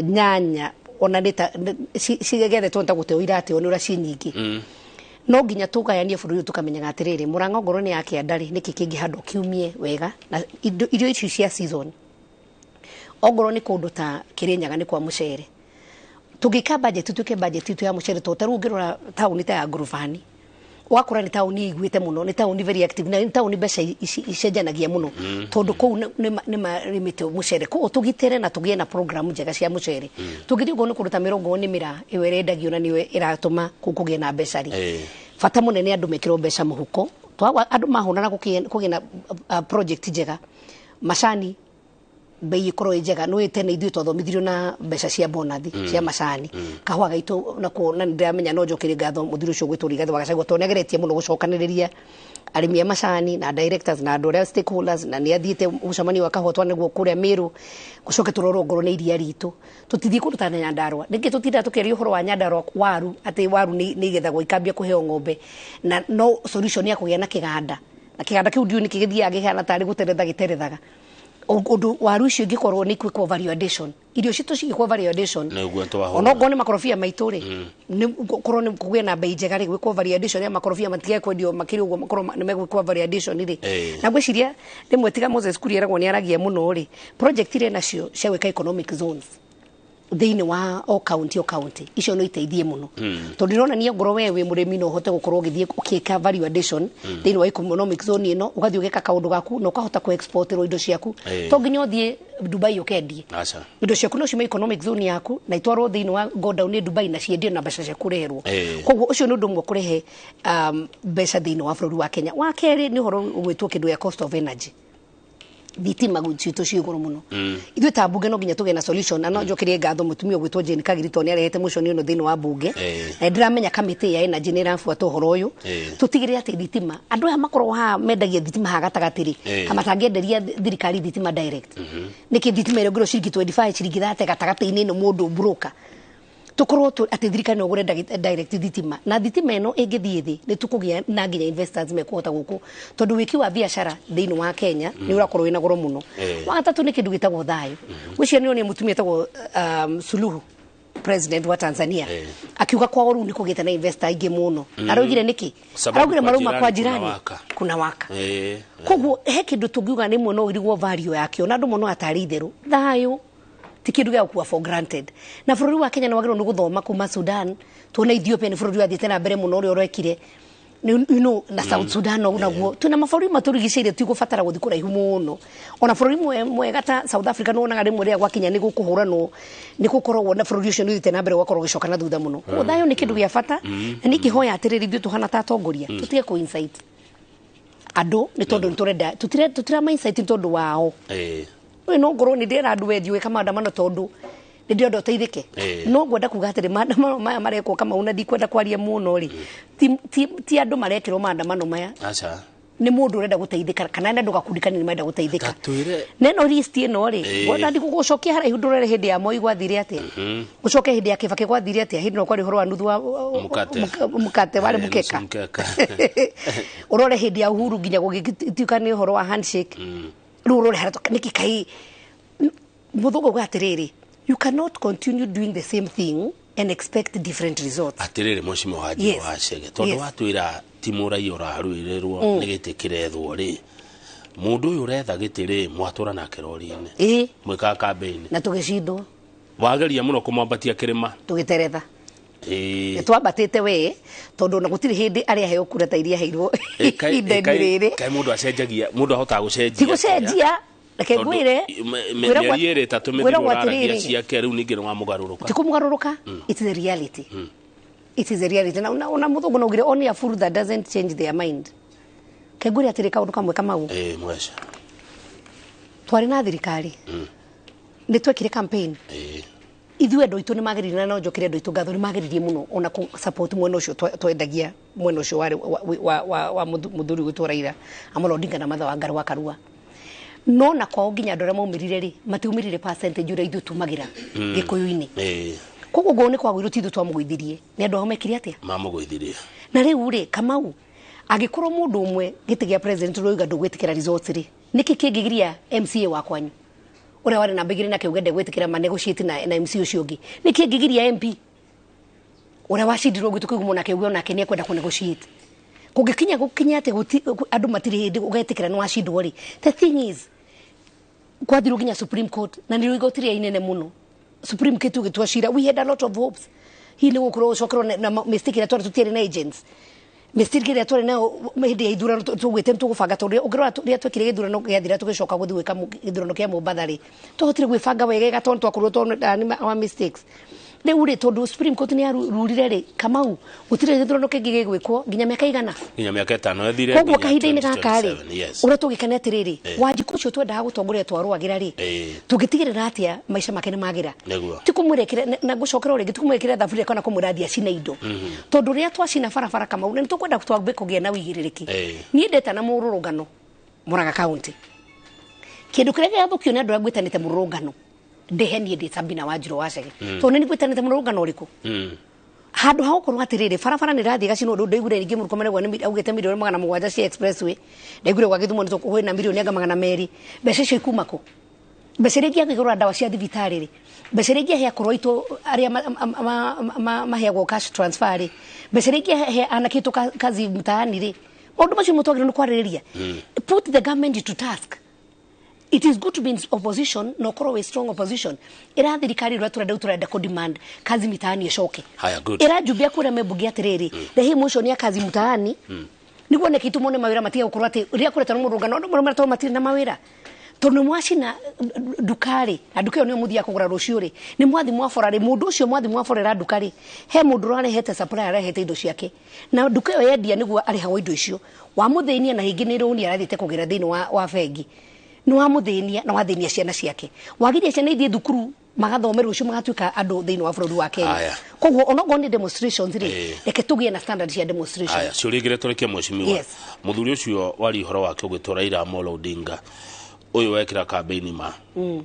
Speaker 2: nyanya ona nĩ ta cigethetwo nĩ ta gũteo irateo nĩ ũrĩa ciĩ nyingĩ. No nginya tũgayanie bũrũri ũyũ, tũkamenyaga atĩrĩrĩ, Mũrang'a ongorwo nĩ ya kĩanda rĩ, nĩkĩ kĩngĩhandwo kiumie wega na irio ici cia season, ongorwo nĩ kũndũ ta Kĩrĩnyaga nĩ kwa mũcere, tũngĩka budget, tuĩke budget itũ ya mũcere, tondũ ta rĩu ũngĩrora taũni ta ya Ngurubani, ũgakora nĩ taũni ĩiguĩte mũno, nĩ taũni very active, na nĩ taũni mbeca icenjanagia mũno, tondũ kũu nĩ marĩmĩte mũcere. Koguo tũgitĩre na tũgĩe na program njega cia mũcere. Tũngĩthiĩ ũguo nĩ kũndũ ta mĩrongo nĩ mĩraa ĩyo ĩrendagio na nĩyo ĩratũma kũu kũgĩe na mbeca rĩ, bata mũnene andũ mekĩrwo mbeca mũhuko. Andũ mahũna na kũgĩe na project njega, macani bei ĩkorwo ĩ njega. Nĩ tene ithuĩ twathomithirio na mbeca cia bonathi cia macani, kahũa gaitũ nakuo, na nĩndĩramenya no njokerie ngatho mũthuri ũcio ũgwĩtwo Rigathĩ wa Gachagua, tondũ nĩageretie mũno gũcokanĩrĩria arĩmi a macani na directors na andũ arĩa stakeholders, na nĩ athiĩte mũcemanio wa kahũa twanĩguo kũrĩa Meru. Gũcoke tũrorwo ngorwo nĩ iria ritũ, tũtithiĩ kũndũ ta Nyandarua nĩkĩ tũtindaga tũkĩaria ũhoro wa Nyandarua, waru, atĩ waru nĩ igethagwo ikambia kũheo ng'ombe, na no solution ya kũgĩa na kĩganda, na kĩganda kĩu ndiũĩ nĩkĩ gĩthiaga kĩhana tarĩ gũteretha gĩterethaga ũndũ. Waru icio ingĩkorwo nĩ ikwĩkwo value addition, irio citũ cigĩkwo value addition,
Speaker 1: Nĩguo twahũra.
Speaker 2: Ona okorwo nĩ makorobia maitũ rĩ, nĩ gũkorwo nĩ kũgĩe na bei njega rĩ, gwĩkwo value addition ya makorobia, matige kwendio makĩria ũguo, makorwo nĩ megwĩkwo value addition rĩ. Na ngwĩciria rĩmwe tiga Moses Kuria eragwo nĩ aragia mũno rĩ, project iria nacio cia gwĩka economic zones thĩinĩ wa o county, o county icio no iteithie mũno, tondũ ironania ngorwo we wĩ mũrĩmi no ũhote gũkorwo ũgĩthiĩ ũkĩka value addition thĩinĩ wa economic zone ĩno, ũgathiĩ ũgeka kaũndũ gaku na ũkahota kũ exporterwo indo ciaku. To nginya ũthiĩ Dubai ũkendie.
Speaker 1: Aca.
Speaker 2: Indo ciaku no ciume economic zone yaku na itwarwo thĩinĩ wa godown nĩ Dubai na ciendio na mbeca ciaku ũreherwo. Koguo ũcio nĩ ũndũ ũmwe kũrehe mbeca thĩinĩ wa bũrũri wa Kenya. Wa kerĩ nĩ ũhoro ũgwĩtwo kĩndũ ya cost of energy, thitima citũ ciĩ igũrũ mũno. Ithuĩ ta mbunge no nginya tũgĩe na solution, na no njokerie ngatho mũtumia ũgwĩtwo Jane Kagiri, tondũ nĩ arehete motion ĩno thĩinĩ wa mbunge, na nĩndĩramenya kamĩtĩ ya energy nĩ ĩrabuata ũhoro ũyũ. Tũtigĩrĩre atĩ thitima, andũ aya makoragwo haha mendagia thitima haha gatagatĩ rĩ, matangĩenderia thirikari thitima direct nĩkĩ? Thitima ĩrĩa ciringi 25, ciringi 30 gatagatĩ-inĩ ĩno, mũndũ broker. Tukorwo atĩ thirikari no ĩgũre direct thitima, na thitima ĩno ĩngĩthiĩ thĩ nĩ tũkũgĩa na nginya investors mekũhota gũkũ, tondũ wĩki wa biacara thĩinĩ wa Kenya nĩ ũrakorwo wĩna goro mũno. Wa gatatũ nĩ kĩndũ gĩtagwo thayũ. Gwĩciria nĩ nĩ mũtumia etagwo Suluhu, president wa Tanzania, akiuga kwao rĩu nĩ kũgĩte na investor aingĩ mũno. Araugire nĩkĩ?
Speaker 1: Sababu
Speaker 2: Araugire
Speaker 1: kwa
Speaker 2: marauma kwa
Speaker 1: jirani
Speaker 2: jirani
Speaker 1: kuna waka.
Speaker 2: Kuna waka. Koguo he kĩndũ tũngiuga nĩ no ũrigwo value yakĩo, na andũ mono atarĩ itherũ thayũ ti kĩndũ gĩa gũkua for granted. Na bũrũri wa Kenya nĩ wagĩrĩirwo nĩ gũthoma kuma Sudan, tuone Ethiopia nĩ bũrũri wathiĩte na mbere mũno ũrĩa ũrekire. Na South Sudan naguo twĩna mabũrũri matũrigicĩirie, tigũbatara gũthiĩ kũraihu mũno. Ona bũrũri mwega ta South Africa nĩ wonaga rĩmwe rĩrĩa gwakinya nĩ gũkũhũranwo nĩ gũkoragwo na bũrũri ũcio nĩ ũthiĩte na mbere ũgakorwo ũgĩcoka na thutha mũno. Koguo thayũ nĩ kĩndũ gĩa bata, na nĩ ingĩhoya atĩrĩrĩ, ithuĩ tũhana ta atongoria tũtige kũ incite andũ nĩ tondũ nĩ tũrenda tũtirama incite nĩ tondũ wao. Ũyũ no ngorwo nĩ ndĩrera andũ wethi gwĩka maandamano tondũ nĩ ndĩrenda ũteithĩke. No ngwenda kuga atĩrĩ, maandamano maya marekwo Kamau, na ndikwenda kwaria mũno rĩ, ti andũ marekĩrwo maandamano maya.
Speaker 1: Aca.
Speaker 2: Nĩ mũndũ ũrenda gũteithĩka kana nĩ andũ gakundi kanini marenda gũteithĩka.
Speaker 1: Ta twĩre.
Speaker 2: Neno list ĩno rĩ, ngwenda ndigũgũcokia haraihu, ndũrore hĩndĩ ya Moi gwathire atĩa, ũcoke hĩndĩ ya Kibaki gwathire atĩa, hĩndĩ ĩno kwarĩ ũhoro wa nuthu wa
Speaker 1: Mũkate.
Speaker 2: Mũkate warĩ
Speaker 1: Nusu
Speaker 2: mũkeka.
Speaker 1: Mkeka.
Speaker 2: Ũrore hĩndĩ ya Uhuru nginya gũgĩtuĩka nĩ ũhoro wa handshake. Rĩu ũrore harĩa nĩkĩ kai mũthũngũ auga atĩrĩrĩ, you cannot continue doing the same thing and expect different results.
Speaker 1: Atirĩrĩ, mheshimiwa Wanjiru wa Chege, tondũ watwĩra ti mũraiya ũrarũĩrĩrwo nĩ gĩtĩ kĩrethwo rĩ, mũndũ ũyũ ũretha gĩtĩ rĩ, mwatũra nake rori-inĩ, mwĩkaga kambĩini,
Speaker 2: na tũgĩcindwo.
Speaker 1: Wageria mũno kũmwambatia kĩrĩma.
Speaker 2: Tũgĩteretha. Nĩ twambatĩte we, tondũ ona gũtirĩ hĩndĩ arĩa aheo kura ta iria aheirwo ihinda-inĩ rĩrĩ.
Speaker 1: Kaĩ mũndũ acenjagia, mũndũ ahotaga gũcenjia
Speaker 2: Ti gũcenjia, reke
Speaker 1: Tondũ
Speaker 2: ngwĩre.
Speaker 1: Mĩeri ĩrĩ ĩtatũ mĩthiru
Speaker 2: Ngwĩragwo
Speaker 1: ũraragia
Speaker 2: atĩrĩrĩ,
Speaker 1: ciake, rĩu ningĩ nĩ wamũgarũrũka.
Speaker 2: Ti kũmũgarũrũka, it is a reality, it is a reality. Na mũthũngũ naugire only a fool that doesn't change their mind. Ke ngwĩre atĩrĩ, kaũndũ kamwe, Kamau.
Speaker 1: Ĩĩ, mwesha.
Speaker 2: Twarĩ na thirikari, nĩ twekire campaign. Ithuĩ andũ aitũ nĩ mageririe, na no njokere andũ aitũ ngatho, nĩ mageririe mũno ona kũ support mwena ũcio twendagia, mwena ũcio warĩ wa mũthuri gwitũ Raila Amolo Odinga na Martha Wangari wa Karua. No na kwao nginya andũ arĩa maumĩrire rĩ, matiumĩrire percentage ũrĩa ithuĩ tumagĩra gĩkũyũ-inĩ. Koguo ngorwo nĩ kwagũirwo, ti ithuĩ twamũgũithirie, nĩ andũ ao mekire atĩa?
Speaker 1: Mamũgũithirie.
Speaker 2: Na rĩu rĩ, Kamau, angĩkorwo mũndũ ũmwe gĩtĩ gĩa president ũrauga ndũgwĩtĩkĩra results rĩ, nĩkĩ kĩngĩgiria MCA wa kwanyu ũrĩa warĩ namba 2 nake uge ndegwĩtĩkĩra ma negotiate na MC ũcio ũngĩ? Nĩkĩ kĩngĩgiria MP ũrĩa wacindirwo gwitũ kĩgumo nake uge onake nĩ ekwenda kũ negotiate? Kũngĩkinya gũkinya atĩ andũ matirĩ hĩndĩ ũgetĩkĩra nĩ wacindwo rĩ, the thing is kwathirwo nginya Supreme Court, na nĩrĩo igoti rĩrĩa inene mũno, Supreme Court ũgĩtua cira. We had a lot of hopes hihi nĩ gũkorwo ũcokerwo na mistake ĩrĩa twarĩ, tũtiarĩ na agents, mistake ĩrĩa twarĩ nayo hĩndĩ ya ithurano tũgwĩte tũgũbanga, tondũ ũngĩrora rĩrĩa twekire gĩthurano gĩathira tũgĩcoka gũthiĩ gwĩka gĩthurano kĩa Mombatha rĩ, twahotire gwĩbanga wega tondũ twakorirwo twana our mistakes. Rĩu rĩ, tondũ Supreme Court nĩ yarurire rĩ, Kamau, gũtirĩ gĩthurano kĩngĩ gĩgwĩkwo nginya mĩaka igana?
Speaker 1: Nginya mĩaka 5 ethire.
Speaker 2: Koguo
Speaker 1: nginya
Speaker 2: kahinda-inĩ gaka rĩ,
Speaker 1: 2027, yes.
Speaker 2: ũrĩa tũgĩkana atĩrĩrĩ, Wanjikũ ũcio twendaga gũtongoria twarũagĩra rĩ, tũngĩtigĩrĩra atĩa maica make nĩ magĩra? Ti kũmwĩrekera na ngũcokera o rĩngĩ, ti kũmwĩkĩra thaburia kana kũmwĩra athiĩ acine indo, tondũ rĩrĩa twacina barabara, Kamau, na nĩ tũkwenda twambe kũgĩa na ũigĩrĩrĩki. Niĩ ndeta na mũrũrũngano Murang'a County, kĩndũ kĩrĩa gĩathũkio nĩ andũ arĩa ngwĩtanĩte mũrũrũngano ndĩhe niĩ ndĩ Sabina Wanjiru wa Chege, tondũ nĩ ngwĩtanĩte mũrũrũngano ũrĩkũ handũ ha gũkorwo atĩrĩrĩ barabara nĩ ĩrathiĩ gacinwo. Ũndũ ndaiguire rĩngĩ Mũrukome nĩguo nĩ augĩte mirioni 700 cia expressway, ndaiguire gwa Gĩthumo nĩ kwĩna mirioni anga 200. Mbeca icio ikuma kũ? Mbeca iria ingĩagĩgũra ndawa cia thibitarĩ rĩ, mbeca iria ingĩahe akũrũ aitũ arĩa maheagwo cash transfer rĩ, mbeca iria ingĩahe anake aitũ kazi mtaani rĩ, maũndũ macio nĩmo twagĩrĩirwo nĩ kwarĩrĩria. Put the government to task. It is good to be in opposition na ũkorwo wĩ strong opposition. Ĩra thirikari ũrĩa tũrenda, tũrenda kũ demand kazi mitaani ĩcoke.
Speaker 1: Haya, good.
Speaker 2: Ĩra njumbe kũrĩa membunge atĩrĩrĩ, rehe motion ya kazi mtaani nĩguo nĩkĩ tumone mawĩra matige gũkorwo atĩ rĩrĩa kũretwo nĩ mũrũngano andũ mũno maretwo matirĩ na mawĩra, tondũ nĩ mwacina nduka rĩ, na nduka ĩyo nĩyo mũthiaga kũgũra rũciũ rĩ, nĩ mwathi mwabora rĩ, mũndũ ũcio mwathi mwaborera nduka rĩ, he mũndũ ũrarehete supplier, arehete indo ciake na nduka ĩyo yendia nĩguo arĩhagwo indo icio. Wamũthĩnia na hingĩ nĩ rũni arathiĩte kũgĩra thĩinĩ wa bengi, nĩ wamũthĩnia na wathĩnia ciana ciake, wagiria ciana ithiĩ thukuru magathome rũciũ magatuĩka andũ thĩinĩ wa bũrũri wa Kenya. Koguo onokorwo nĩ demonstrations rĩ, reke tũgĩe na standard cia demonstration.
Speaker 1: Aya, ciũria igĩrĩ tũrĩkie, mheshimiwa. Mũthuri ũcio wari ũhoro wake ũgĩtwo Raila Amolo Odinga, ũyũ wekĩra kambĩini ma nĩ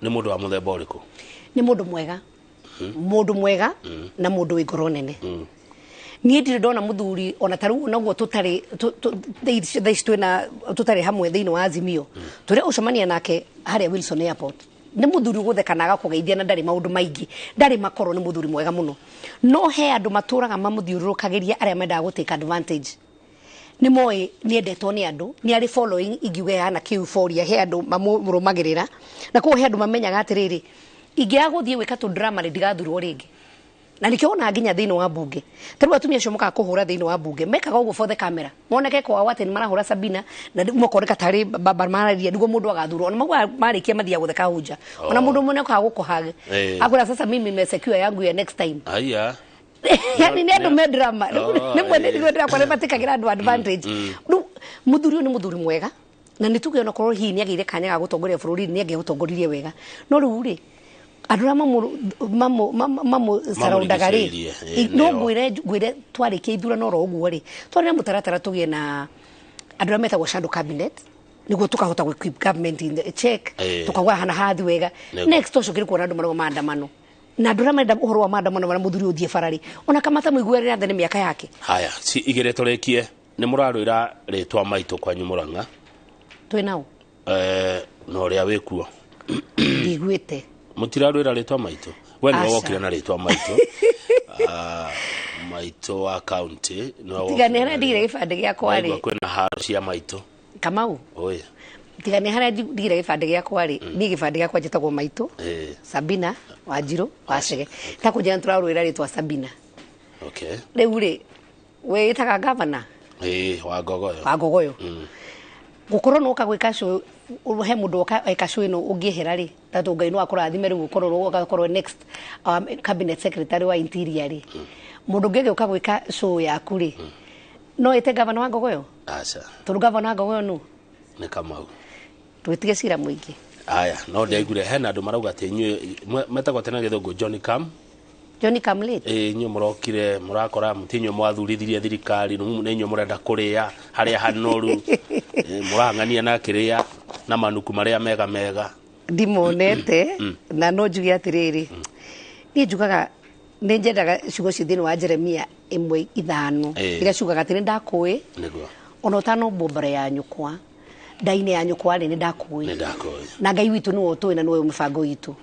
Speaker 1: mũndũ wa mũthemba ũrĩkũ?
Speaker 2: Nĩ mũndũ mwega. Mundu mwega na mundu wi ngoro nene. Niĩ ndirĩ ndona mũthuri ona ta rĩu onaguo tũtarĩ thaa ici twĩna tũtarĩ hamwe thĩinĩ wa Azimio tũrĩa ũcemania nake harĩa Wilson Airport nĩ mũthuri ũgũtheka na agakũgeithia na ndarĩ maũndũ maingĩ ndarĩ makoro nĩ mũthuri mwega mũno no he andũ matũraga mamũthiũrũrũkagĩria arĩa mendaga gũ take advantage nĩ moĩ nĩ endetwo nĩ andũ nĩ arĩ following ingiuga ĩhana kĩ-euphoria he andũ mamũrũmagĩrĩra na koguo he andũ mamenyaga atĩrĩrĩ ingĩaga gũthiĩ gwĩka tũ drama rĩ ndigathurwo rĩngĩ na nikio ona nginya thĩinĩ wa bunge ta rĩu atumia acio mokaga kũhũra thĩinĩ wa bunge mekaga ũguo for the camera moneke kwao atĩ nĩ marahũra Sabina na makoneka tarĩ baba mararia nĩguo mũndũ agathurwo ona mauga marĩkia mathiaga gũtheka hunja ona mũndũ ũmwe nĩokaga gũkũhag akwĩra sasa mimi nimesecure yangu ya next time.
Speaker 1: Aya
Speaker 2: yani nĩ andũ me drama rĩmwe nĩ ndĩrakora nĩ matĩkagĩra andũ advantage. Rĩu mũthuri ũyũ nĩ mũthuri mwega na nĩ tuge onakorwo hihi nĩ agĩire kanya ga gũtongoria bũrũri nĩ angĩũtongoririe wega no rĩu rĩ andũ arĩa mamu saraundaga rĩ no ngwĩre twarĩkia ithurano oro ũguo rĩ twarĩ na mũtaratara tũgĩe na andũ arĩa metagwo shadow cabinet nĩguo tũkahota gũ keep government in the check tukauga hana hathi wega next ũcokire kuona andũ marauga maandamano na andũ arĩa marenda ũhoro wa maandamano marĩa mũthuri ũthiĩ bara rĩ ona kamata mũiguanĩra thĩ nĩ mĩaka yake.
Speaker 1: Haya ci igĩrĩ tũrĩkie nĩ mũrarwĩra rĩtwa maitũ kwanyu Murang'a
Speaker 2: twĩ nao
Speaker 1: na ũrĩa wĩkuo
Speaker 2: ndiguĩte
Speaker 1: mutirarwira ritwa maitũ we nĩwe wokire na ritwa maitũ maitũ wa county
Speaker 2: tiga nĩ harĩa ndigire gĩbandĩ gĩakwa rĩ
Speaker 1: kwĩna haro cia maitũ
Speaker 2: Kamau
Speaker 1: oye
Speaker 2: tiga nĩ harĩa ndigire gĩbandĩ gĩakwa rĩ niĩ gĩbandĩ gĩakwa njĩtagwo maitũ Sabina Wanjirũ Wacege ta kũnjĩra nĩtũrarwĩra rĩtwa Sabina.
Speaker 1: Okay
Speaker 2: rĩu rĩ wĩĩtaga gavana
Speaker 1: wa Ngogoyo
Speaker 2: wa Ngogoyo gukorwo no ka gwika show he mundu oka eka show ino ungiehera ri tatu Ngai no akurathime riu gukorwo ugakorwo next cabinet secretary wa interior ri mundu ngegeuka gwika show yaku ri no ite gavana wa Ngogoyo
Speaker 1: acha
Speaker 2: tondu gavana wa Ngogoyo nu
Speaker 1: ni Kamau
Speaker 2: twitige cira muingi.
Speaker 1: Aya no ndaigure hena andu marauga ati inyuĩ metagwo tena githungu Johnny Cam
Speaker 2: Johnny Cam late
Speaker 1: inyuĩ mũrokire mũrakora mũtinyuĩ mwathurithirie thirikari nĩ inyuĩ mũrenda kũrĩa harĩa hanoru mũrahang'ania na kĩrĩa na manuku marĩa mega mega
Speaker 2: ndimonete na no njuge atĩrĩrĩ niĩ njugaga nĩ njendaga ciugo ci thĩinĩ wa Jeremia 1:5 iria ciugaga atĩ nĩ ndakũĩ
Speaker 1: nĩguo
Speaker 2: ona ũtanombwo mbere ya nyũkwa ndainĩ ya nyũkwa rĩ nĩ ndakũĩ na Ngai witũ nĩwe ũtũĩ na nĩwe mĩbango itũ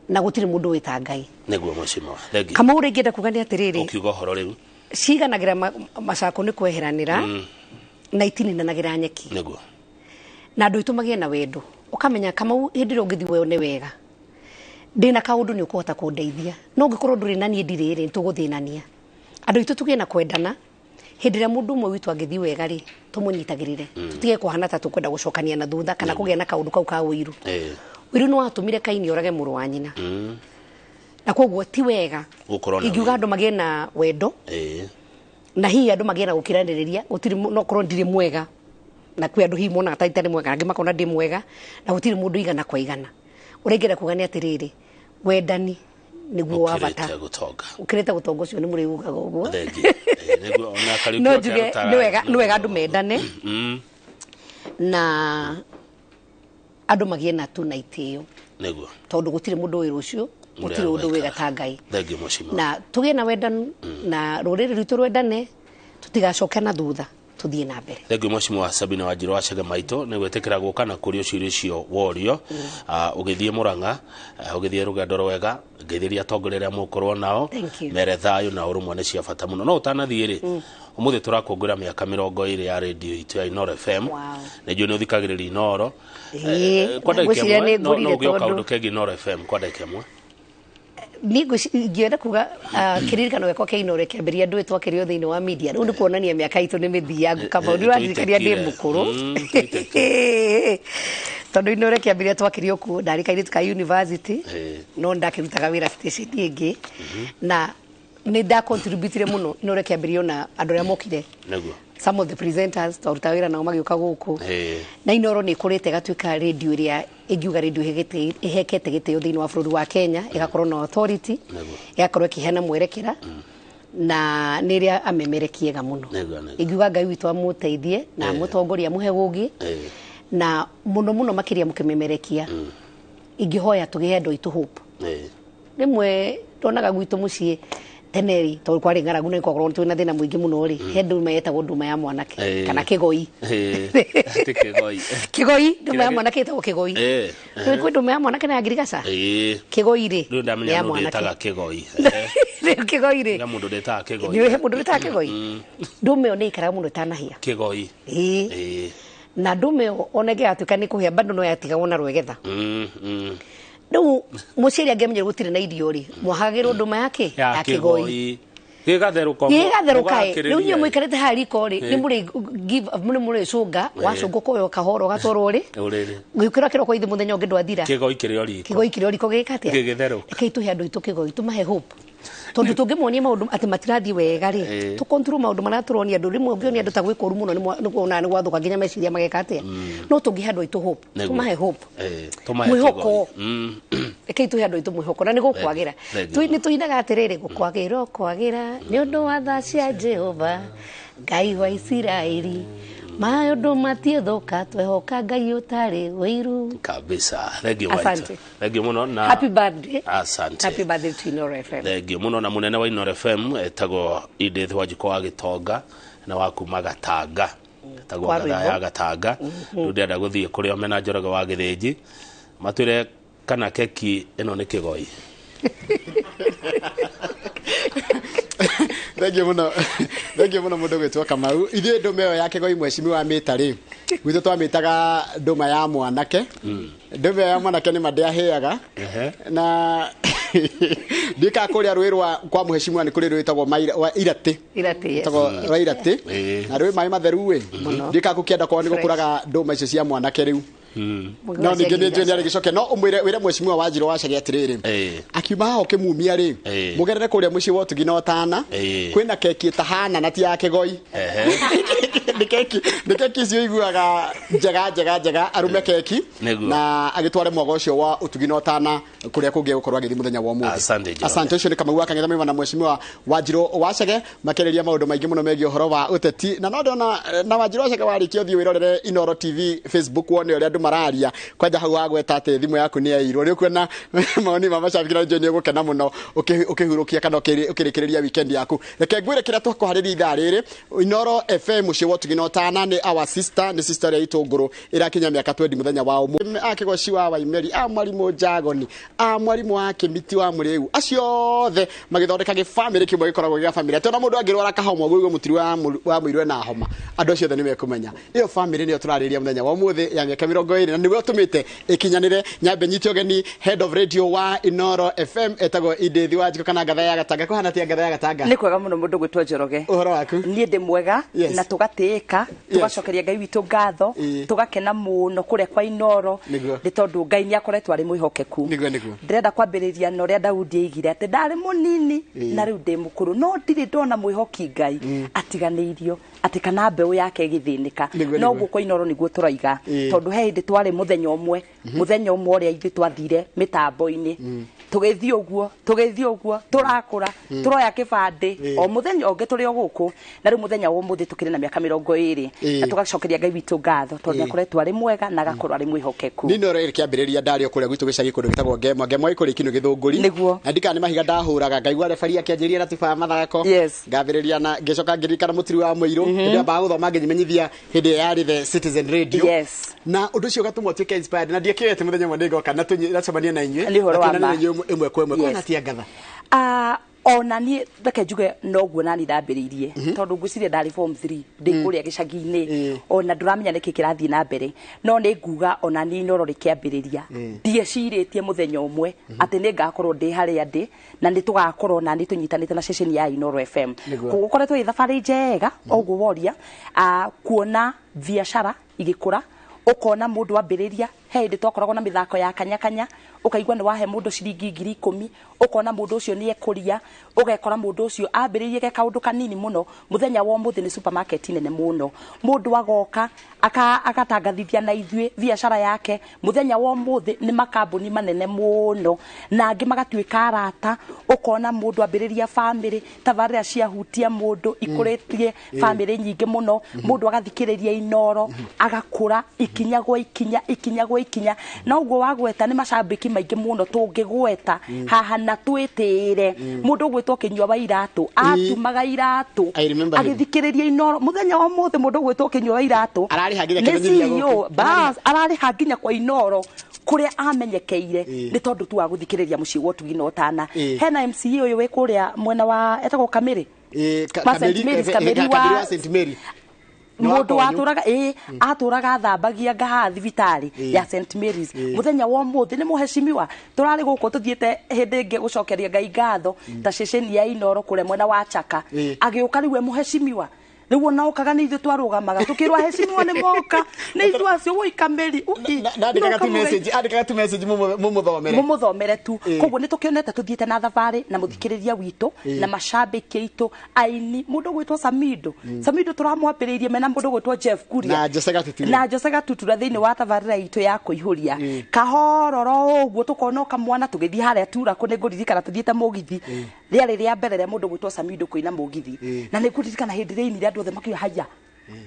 Speaker 2: na gũtirĩ mũndũ wĩta Ngai
Speaker 1: nĩguo mũcimo thengi
Speaker 2: Kamau rĩ ingĩenda kuga nĩ atĩrĩrĩ
Speaker 1: ũkiuga ũhoro rĩu
Speaker 2: ciganagĩra macako nĩ kweheranĩra na itininanagĩra nyeki
Speaker 1: nĩguo
Speaker 2: na andũ aitũ magĩe na wendo ũkamenya Kamau hĩndĩ ĩrĩa ũngĩthiĩ wone wega ndĩna kaũndũ nĩ ũkũhota kũndeithia no ũngĩkorwo ndũrĩ na niĩ ndirĩ rĩ nĩtũgũthĩnania andũ aitũ tũgĩe na kwendana hĩndĩ ĩrĩa mũndũ ũmwe witũ angĩthiĩ wega rĩ tũmũnyitagĩrĩre tũtige kũhana ta tũkwenda gũcokania na thutha kana kũgĩa na kaũndũ kau ka ũiru ũiru nĩ watũmire Kaini orage mũrũ wa nyina na koguo ti wega ingiuga andũ magĩe na wendo na hihi andũ magĩe na gũkiranĩrĩria gũtirĩ no korwo ndirĩ mwega na kwĩ andũ hihi monaga ta itarĩ mwega angĩ makona ndĩ mwega na gũtirĩ mũndũ igana kwa igana ũrĩa ingĩenda kuga nĩ atĩrĩrĩ wendani nĩguo wa bata ũkĩrĩte gũtonga ũcio nĩ mũrĩugaga ũguo no njuge nĩ wega andũ mendane na andũ magĩe na tu na itĩo
Speaker 1: nĩguo
Speaker 2: tondũ gũtirĩ mũndũ wĩ rũciũ gũtirĩ ũndũ wĩga ta Ngai na tũgĩe na wendanu na rũrĩrĩ rwitũ rwendane tũtigacoke na thutha tuthiĩ na mbere.
Speaker 1: Thengiũ Mheshimiwa Sabina Wanjirũ wa Chege maitũ nĩ gwĩtĩkĩra gũka na kũrio ciũria icio worio ũgĩthiĩ Murang'a ũgĩthiĩ rũgendo rwega ngeithĩria atongoria arĩa mũgũkorwo nao mere thayũ na ũrũmwe nĩ cia bata mũno no ũtanathiĩ rĩ ũmũthĩ tũrakũngũĩra mĩaka 20 ya rĩndio itũ ya Inooro FM nĩ njũĩ nĩ ũthikagĩrĩria Inooro kwa ndagĩka ĩmwe no ũgĩoka kaũndũ kegiĩ Inooro FM kwa ndagĩka ĩmwe
Speaker 2: niĩ ingĩenda kuga kĩririkano gĩakwa kĩa Inooro kĩambĩrĩria ndũĩ twakĩrio thĩinĩ wa media rĩu nĩ kuonania mĩaka itũ nĩ mĩthiangu Kamau nĩ ũrandirikania ndĩ mũkũrũ tondũ Inooro kĩambĩrĩria twakĩrio kuo ndarĩ kairĩtu ka university no ndakĩrutaga wĩra station ĩngĩ na nĩ ndacontributire mũno Inooro kĩambĩrĩrio na andũ arĩa mokire some of the presenters twarutaga wĩra nao magĩũka gũkũ na Inooro nĩ ĩkũrĩte ĩgatuĩka radio ĩrĩa ĩngiuga radio ĩhekete gĩtĩo thĩinĩ wa bũrũri wa Kenya ĩgakorwo na authority ĩgakorwo ĩkĩheana mwerekera na nĩ ĩrĩa amemerekiega mũno ingiuga Ngai witũ amũteithie na amũtongorie amũhe ũũgĩ na mũno mũno makĩria mũkĩmemerekia ingĩhoya tũgĩhe andũ aitũ hope Rĩmwe ndonaga gwitũ mũciĩ tene rĩ, tondũ kwarĩ ng'aragu na gwakorwo twĩna thĩna mũingĩ mũno rĩ, he ndũma yetagwo ndũma ya mwanake kana kĩgoi.
Speaker 1: Ti kĩgoi.
Speaker 2: Kĩgoi, ndũma ya mwanake ĩtagwo kĩgoi. Rĩu kwĩ ndũma ya mwanake na ya ngirigaca. Kĩgoi rĩ,
Speaker 1: Rĩu ndamenya
Speaker 2: ya
Speaker 1: nũ
Speaker 2: mwanake.
Speaker 1: ndĩtaga kĩgoi.
Speaker 2: Rĩu kĩgoi rĩ,
Speaker 1: Na mũndũ ndĩtaga kĩgoi.
Speaker 2: nĩ he mũndũ wĩtaga kĩgoi. Ndũma ĩyo nĩ ĩikaraga mũno ĩtanahĩa.
Speaker 1: Kĩgoi.
Speaker 2: Na ndũma ĩyo ona ĩngĩgatuĩka nĩ kũhĩa bado no yatigagwo na rwegetha. Rĩu mũciari angĩamenyire gũtirĩ na irio rĩ, mwahagĩrwo ndũma yake
Speaker 1: Ya kĩgoi. Gĩgatherũka.
Speaker 2: Gĩgatherũka ĩ. Rĩu inyuĩ mũikarĩte haha riko rĩ, nĩ mũrĩ give nĩ mũrĩcũnga, wacũnga ũkoya kahoro ũgatwarwo rĩ,
Speaker 1: Ũrĩrĩ.
Speaker 2: gũkĩra kĩroko ithe mũthenya ũngĩ ndwathira.
Speaker 1: Kĩgoi kĩrĩ o riko.
Speaker 2: Kĩgoi kĩrĩ o riko gĩgĩka atĩa?
Speaker 1: Gĩgĩtherũka.
Speaker 2: Rekei tũhe andũ aitũ kĩgoi, tũmahe hope. Tondũ tũngĩmonia maũndũ atĩ matirathiĩ wega rĩ, tũ control maũndũ marĩa tũronia andũ. Rĩmwe ũngĩonia andũ ta gwĩ kũũru mũno nĩ kuona nĩ gwathũka nginya meciria mageka atĩa. No tũngĩhe andũ aitũ hope, tũmahe hope.
Speaker 1: Tũmahe
Speaker 2: Mwĩhoko.
Speaker 1: kĩgoi.
Speaker 2: Rekei tũhe andũ aitũ mwĩhoko na nĩ gũkwagĩra. Nĩ tũinaga atĩrĩrĩ, gũkwagĩra kwagĩra nĩ ũndũ wa tha cia Jehova Ngai wa Isiraeli, maũndũ matiĩthũka twehoka Ngai ũtarĩ ũiru.
Speaker 1: Kabisa. Thank you.
Speaker 2: Asante.
Speaker 1: Thank you mũno na
Speaker 2: Happy birthday.
Speaker 1: Asante.
Speaker 2: Happy birthday to Inooro FM.
Speaker 1: Thank you mũno na mũnene wa Inooro FM etagwo Edith Wanjikũ wa Gĩtonga na wa kuma Gatanga. Etagwo Ngatha ya Gatanga. Rĩu ndĩrenda gũthiĩ kũrĩa mena Njoroge wa Gĩthĩnji matwĩre kana keki ĩno nĩ kĩgoi.
Speaker 6: Thank you mũno. Thank you mũno mũndũ gwĩtwo Kamau. Ithuĩ ndũma ĩyo ya kĩgoi mheshimiwa mĩta rĩ, gwitũ twamĩtaga ndũma ya mwanake. Ndũma ya mwanake nĩ ma ndĩahĩaga. Na ndika kũrĩa rũĩ rwa kwa mheshimiwa nĩ kũrĩ rwĩtagwo Iratĩ.
Speaker 2: Iratĩ.
Speaker 6: Rwĩtagwo rwa Iratĩ. Na rwĩ maĩ matheru ĩ. Ndika gũkĩenda kwao nĩ gũkũraga ndũma icio cia mwanake rĩu. No ningĩ nĩ njũĩ nĩ arĩgĩcokia no ũmwĩre wĩre mheshimiwa Wanjirũ wa Chege atĩrĩrĩ, akiuma haha ũkĩmumia rĩ, mũgerere kũrĩa mũciĩ wa ũtugi na ũtana, kwĩna keki ĩtahana na ti ya kĩgoi. Nĩ keki icio iguaga njega njega njega, arume keki na agĩtware mwago ũcio wa ũtugi na ũtana kũrĩa kũngĩ gũkorwo agĩthiĩ mũthenya wa ũmũthĩ. Asante. Ũcio nĩ Kamau wa Kang'etha Maimana na mheshimiwa Wanjirũ wa Chege makĩarĩria maũndũ maingĩ mũno megiĩ ũhoro wa ũteti. Na no ndona na Wanjirũ wa Chege warĩkia ũthiĩ wĩrorere Inooro TV Facebook wone ũrĩa andũ mararia. Kwanja hau wagweta atĩ thimũ yaku nĩ yairwo, nĩ ũkuona maoni ma macabiki na njũĩ nĩ ũgũkena mũno ũkĩhurũkia kana ũkĩrĩkĩrĩria weekend yaku. Reke ngwĩre kĩrĩa tũkũharĩria ithaa rĩrĩ. Inooro FM mũciĩ wa ũtugi na ũtana nĩ our sister, nĩ sister ĩrĩa itũngũrũ ĩrakinya mĩaka 20 mũthenya wa ũmũthĩ. Akĩgoci wa Waimeri, a mwarimũ Njagoni, a mwarimũ wa Kĩmiti wa Mũrĩu, acio othe magĩthondeka gĩbamĩrĩ kĩmwe gĩkoragwo gĩa bamĩrĩ. Atĩ ona mũndũ angĩrwara kahoma ũguo mũtiri wa Mũirũ ena homa, andũ acio othe nĩ mekũmenya. Ĩyo bamĩrĩ nĩyo tũrarĩrĩria mũthenya wa ũmũthĩ ya mĩaka 20 na nĩguo tũmĩte ĩkinyanĩre. Nyambe nyite ũgeni head of radio wa Inooro FM etagwo Edith Wanjikũ kana Ngatha ya Gatanga. Kũhana atĩa Ngatha ya Gatanga?
Speaker 7: Nĩ kwega mũno mũndũ gwĩtwo Njoroge.
Speaker 6: Ũhoro waku?
Speaker 7: Niĩ ndĩ mwega na tũgatĩĩka, tũgacokeria Ngai witũ ngatho, tũgakena mũno kũrĩa kwa Inooro nĩ tondũ Ngai nĩ akoretwo arĩ mwĩhokeku. Ndĩrenda kwambĩrĩria na ũrĩa Daudi aigire atĩ ndarĩ mũnini na rĩu ndĩ mũkũrũ, no ndirĩ ndona mwĩhoki Ngai atiganĩirio atĩ kana mbeũ yake ĩgĩthĩnĩka. No ũguo kwa Inooro nĩguo tũraiga, tondũ he hĩndĩ twarĩ mũthenya ũmwe ũrĩa ithuĩ twathire mĩtambo-inĩ, tũgĩthiĩ ũguo tũrakũra, tũroya kĩbandĩ o mũthenya ũngĩ tũrĩ o gũkũ, na rĩu mũthenya wa ũmũthĩ tũkĩrĩ na mĩaka 20 na tũgacokeria Ngai witũ ngatho tondũ nĩ akoretwo arĩ mwega na agakorwo arĩ mwĩhokeku.
Speaker 6: Niĩ no rĩkĩambĩrĩria ndarĩ o kũrĩa gwitũ gĩcagi kũndũ gĩtagwo Ngemwa. Ngemwa ĩ kũrĩa Kinũ Gĩthũngũri. Na ndikana nĩ mahiga ndahũraga ngaigua refari akĩanjĩria ratiba ya mathako, ngambĩrĩria na ngĩcoka ngĩririkana mũtiri wa Mũirũ hĩndĩ ĩrĩa mbaga gũthoma ngĩmenyithia hĩndĩ ĩrĩa yarĩ The Citizen Radio. Na ũndũ ũcio ũgatũma ũtuĩke inspired na ndiakĩũĩ atĩ mũthenya ũmwe nĩngoka na tũcemanie na inyuĩ na tuonane na inyuĩ ĩmwe kwa ĩmwe. Kũhana atĩa Ngatha?
Speaker 7: Ona niĩ reke njuge noguo nani ndambĩrĩirie, tondũ ngwĩciria ndarĩ form 3 ndĩ kũrĩa gĩcagi-inĩ, ona ndũramenya nĩkĩ kĩrathiĩ na mbere, no nĩ nguga ona niĩ Inooro rĩkĩambĩrĩria ndiecirĩtie mũthenya ũmwe atĩ nĩ ngakorwo ndĩ harĩa ndĩ na nĩ tũgakorwo na nĩ tũnyitanĩte na ceceni ya Inooro FM. Koguo gũkoretwo ĩ thabarĩ njega ũguo woria, kuona biacara igĩkũra, ũkona mũndũ ambĩrĩria. He hĩndĩ twakoragwo na mĩthako ya kanya kanya, ũkaigua nĩ wahe mũndũ ciringi 10,000, ũkona mũndũ ũcio nĩ ekũria, ũgekora mũndũ ũcio ambĩrĩirie ge kaũndũ kanini mũno, mũthenya wa ũmũthĩ nĩ supermarket nene mũno. Mũndũ agoka agatangathithia na ithuĩ biacara yake, mũthenya wa ũmũthĩ nĩ makambuni manene mũno, na angĩ magatuĩka arata. Ũkona mũndũ ambĩrĩria bamĩrĩ, tabarĩra ciahutia mũndũ ikũrĩtie bamĩrĩ nyingĩ mũno, mũndũ agathikĩrĩria Inooro agakũra ikinya gwa ikinya, ikinya gwa ikinya na ũguo wagweta nĩ macambĩki maingĩ mũno tũngĩgweta haha na twĩtĩĩre mũndũ ũgwĩtwo Kĩnyua wa Iratũ atumaga iratũ agĩthikĩrĩria Inoro mũthenya wa ũmũthĩ mũndũ ũgwĩtwo Kĩnyua wa Iratũ
Speaker 6: ararĩha nginya kĩmenyithia gũkũ
Speaker 7: bas ararĩha nginya kwa Inoro kuria amenyekeire ni tondu tu wa guthikiriria mucii wa Ũtugi na Ũtana. Hena MCA uyu wi kuria mwena wa etagwo Kamiri
Speaker 6: Kamiri wa St Mary
Speaker 7: mundu aturaga aturaga athambagia ngaha thibitari ya St Mary's muthenya wa umuthi ni muheshimiwa turari guku tuthiete hindi ingi gucokeria Ngai ngatho ta ceceni ya Inoro kuria mwena wa Chaka agiuka riu muheshimiwa riu ona okaga ni ithuĩ twarũgamaga tukirwa heshimiwa ni moka ni ithuĩ acio woi Kamiri
Speaker 6: andĩkaga tu message andĩkaga tu message mumuthomere
Speaker 7: tu koguo ni tukionete tuthiete na thabarĩ na muthikĩrĩria witũ na macambĩki aitũ aini mũndũ gwĩtwo Samido Samido tũramwambĩrĩirie mena mũndũ gwĩtwo Jeff Kuria na Jose Gatutura thĩinĩ wa tabarĩra itũ ya kũihũria kahororo ũguo tũkona kamwana tũgĩthiĩ harĩa Turakũ nĩ ngũririkana tũthiĩte mũgithi rĩarĩ rĩa mbere rĩa mũndũ gwĩtwo Samido kũina mũgithi na nĩ ngũririkana hĩndĩ ĩrĩa ainire andũ othe makiuga haya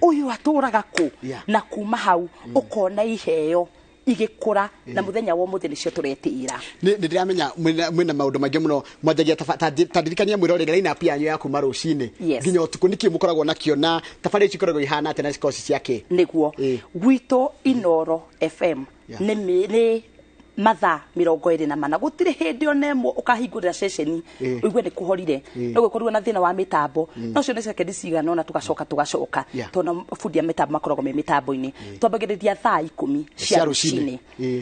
Speaker 7: uyu atũraga kũ na kuma hau ukona iheo igikura na muthenya wa umuthi nicio turetira
Speaker 6: ni ndiramenya mwina maundu maingi muno mwanjagia ta ndirikania mwirorere line up yanyu ya kuma rucini nginya utuku niki mukoragwo nakio na tabarĩ ici ikoragwo ihana atia na cikoragwo ci ciake
Speaker 7: niguo gwitũ Inoro FM ni mathaa 24 gutire hindi ona ĩmwe ukahingũrĩra ceceni uigue nĩ kũhorire no gũkorirwo na thĩna wa mĩtambo no cio nĩ cekendi cigana ũna tugacoka tondũ bundi a mĩtambo makoragwo me mĩtambo-inĩ twambagĩrĩria thaa 10 cia rũcinĩ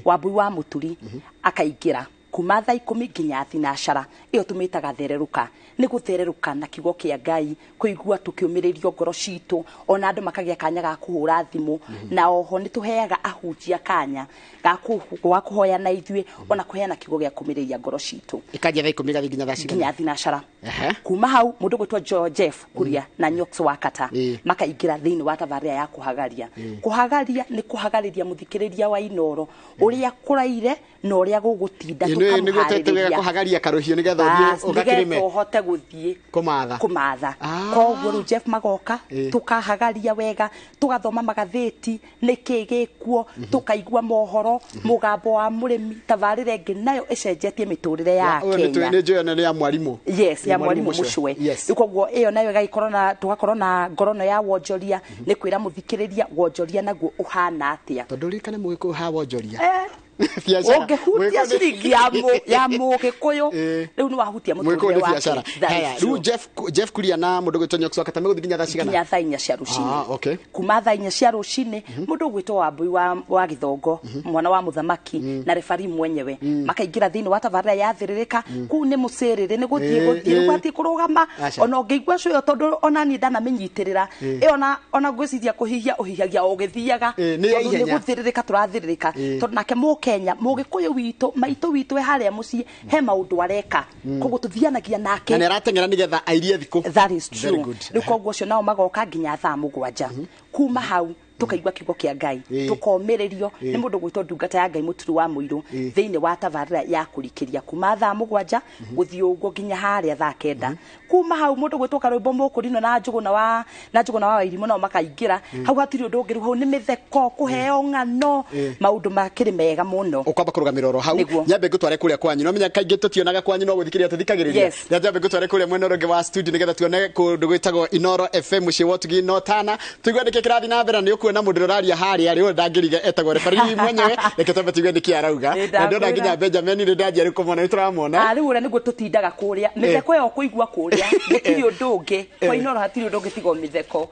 Speaker 7: Wambui wa Mũturi akaingĩra kuma thaa 10 nginya thinacara iyo tumitaga thererũka nĩ gũthererũka na kiugo kĩa Ngai kũigua tũkĩũmĩrĩrio ngoro citũ ona andũ makagĩa kanya ga kũhũra thimũ na oho nĩ tũheaga ahunjia kanya ga kũhoya na ithuĩ ona kũheana kiugo gĩa kũmĩrĩria ngoro citũ
Speaker 6: ĩkanjia thaa 10 ĩgathiĩ nginya thaa cigana
Speaker 7: nginya thinacara kuma hau mũndũ gwĩtwo Jeff Kuria na Nyox wa Kata makaingĩra thĩinĩ wa tabarĩra ya kũhagaria kũhagaria nĩ kũhagarĩria mũthikĩrĩria wa Inoro ũrĩa kũraire na ũrĩa gũgũtinda
Speaker 6: kuhagaria karuhio nigetha uthie ugakirime
Speaker 7: uhote guthie kumatha koguo riu Jeff magoka tukahagaria wega tugathoma magatheti niki gikuo tukaigua mohoro mugambo wa murimi tabarĩra ĩngĩ nayo ĩcenjetie mĩtũrĩre ya Kenya
Speaker 6: nĩ njũĩ na ya mwarimu
Speaker 7: yes ya mwarimu Mucwe koguo ĩyo nayo ĩgagĩkorwo na tugakorwo na ngorono ya wonjoria nĩ kwĩra mũthikĩrĩria wonjoria naguo ũhana atĩa
Speaker 6: tondũ ririkane mũgĩkũyũ ha wonjoria
Speaker 7: ungihutia ciringi ya mũgĩkũyũ rĩu nĩ wahutia mũtũrĩre wake.
Speaker 6: Rĩu Jeff Kuria na mũndũ gwĩtwo Nyox wa Kata megũthiĩ nginya thaa cigana
Speaker 7: nginya thaa 4 cia rũcinĩ kuma thaa 4 cia rũcinĩ mũndũ gwĩtwo Wambui wa Gĩthongo mwana wa mũthamaki na refari mwenyewe makaingĩra thĩinĩ wa tabarĩra ya thĩrĩrĩka kũu nĩ mũcĩrĩrĩ nĩ gũthiĩ gũthiĩ gũthiĩ kũrũgama ona ũngĩigua cũyo tondũ ona niĩ ndanamĩnyitĩrĩra ĩyo ona ngwĩciria kũhihia ũhihagia o ũgĩthiaga tondũ nĩ gũthĩrĩrĩka tũrathĩrĩrĩka tondũ nake Kenya mũgĩkũyũ witũ maitũ witũ harĩa mũciĩ he maũndũ areka koguo tũthianagia nake
Speaker 6: na nĩarateng'era nĩgetha airie thikũ
Speaker 7: that is true rĩu koguo ũcio nao magoka nginya thaa 7 kuma hau tukaigua kiugo kĩa Ngai tukomĩrĩrio nĩ mũndũ gwĩtwo ndungata ya Ngai Mũturu wa Mũirũ thĩinĩ wa tabarĩra ya kũrikĩria kuma thaa 7 gũthiĩ ũguo nginya harĩa thaa 9 kuma hau mũndũ gwĩtwo Karũimbo Mũkũrinũ na Njũgũna wa Wairimũ nao makaingĩra hau hatirĩ ũndũ ũngĩ hau nĩ mĩtheko kũheo ng'ano maũndũ makĩrĩ mega mũno
Speaker 6: ũkwamba kũrũgamĩra oro hau nyambe ngũtware kũrĩa kwanyu no menya kaingĩ tũtionaga kwanyu no gũthikĩrĩria tũthikagĩrĩria nyambe ngũtware kũrĩa mwena ũrĩa ũngĩ wa studio nĩgetha tuone kũndũ gwĩtagwo Inoro FM mũciĩ wa Ũtugi na Ũtana tũigue nĩkĩ kĩrathiĩ na mbere na nĩ ũkuona mũndũ ũraria harĩa rĩ ndangĩriga etagwo referee mwenyewe reke twambe tuigue nĩkĩ arauga na ndona nginya Benjamin nĩ ndanjia rĩu kũmona nĩ tũramwona
Speaker 7: rĩu ũrĩa nĩguo tũtindaga kũrĩa mĩtheko ĩyo kũigua kũrĩa gũtirĩ ũndũ ũngĩ kwa Inoro hatirĩ ũndũ ũngĩ tiga o mĩtheko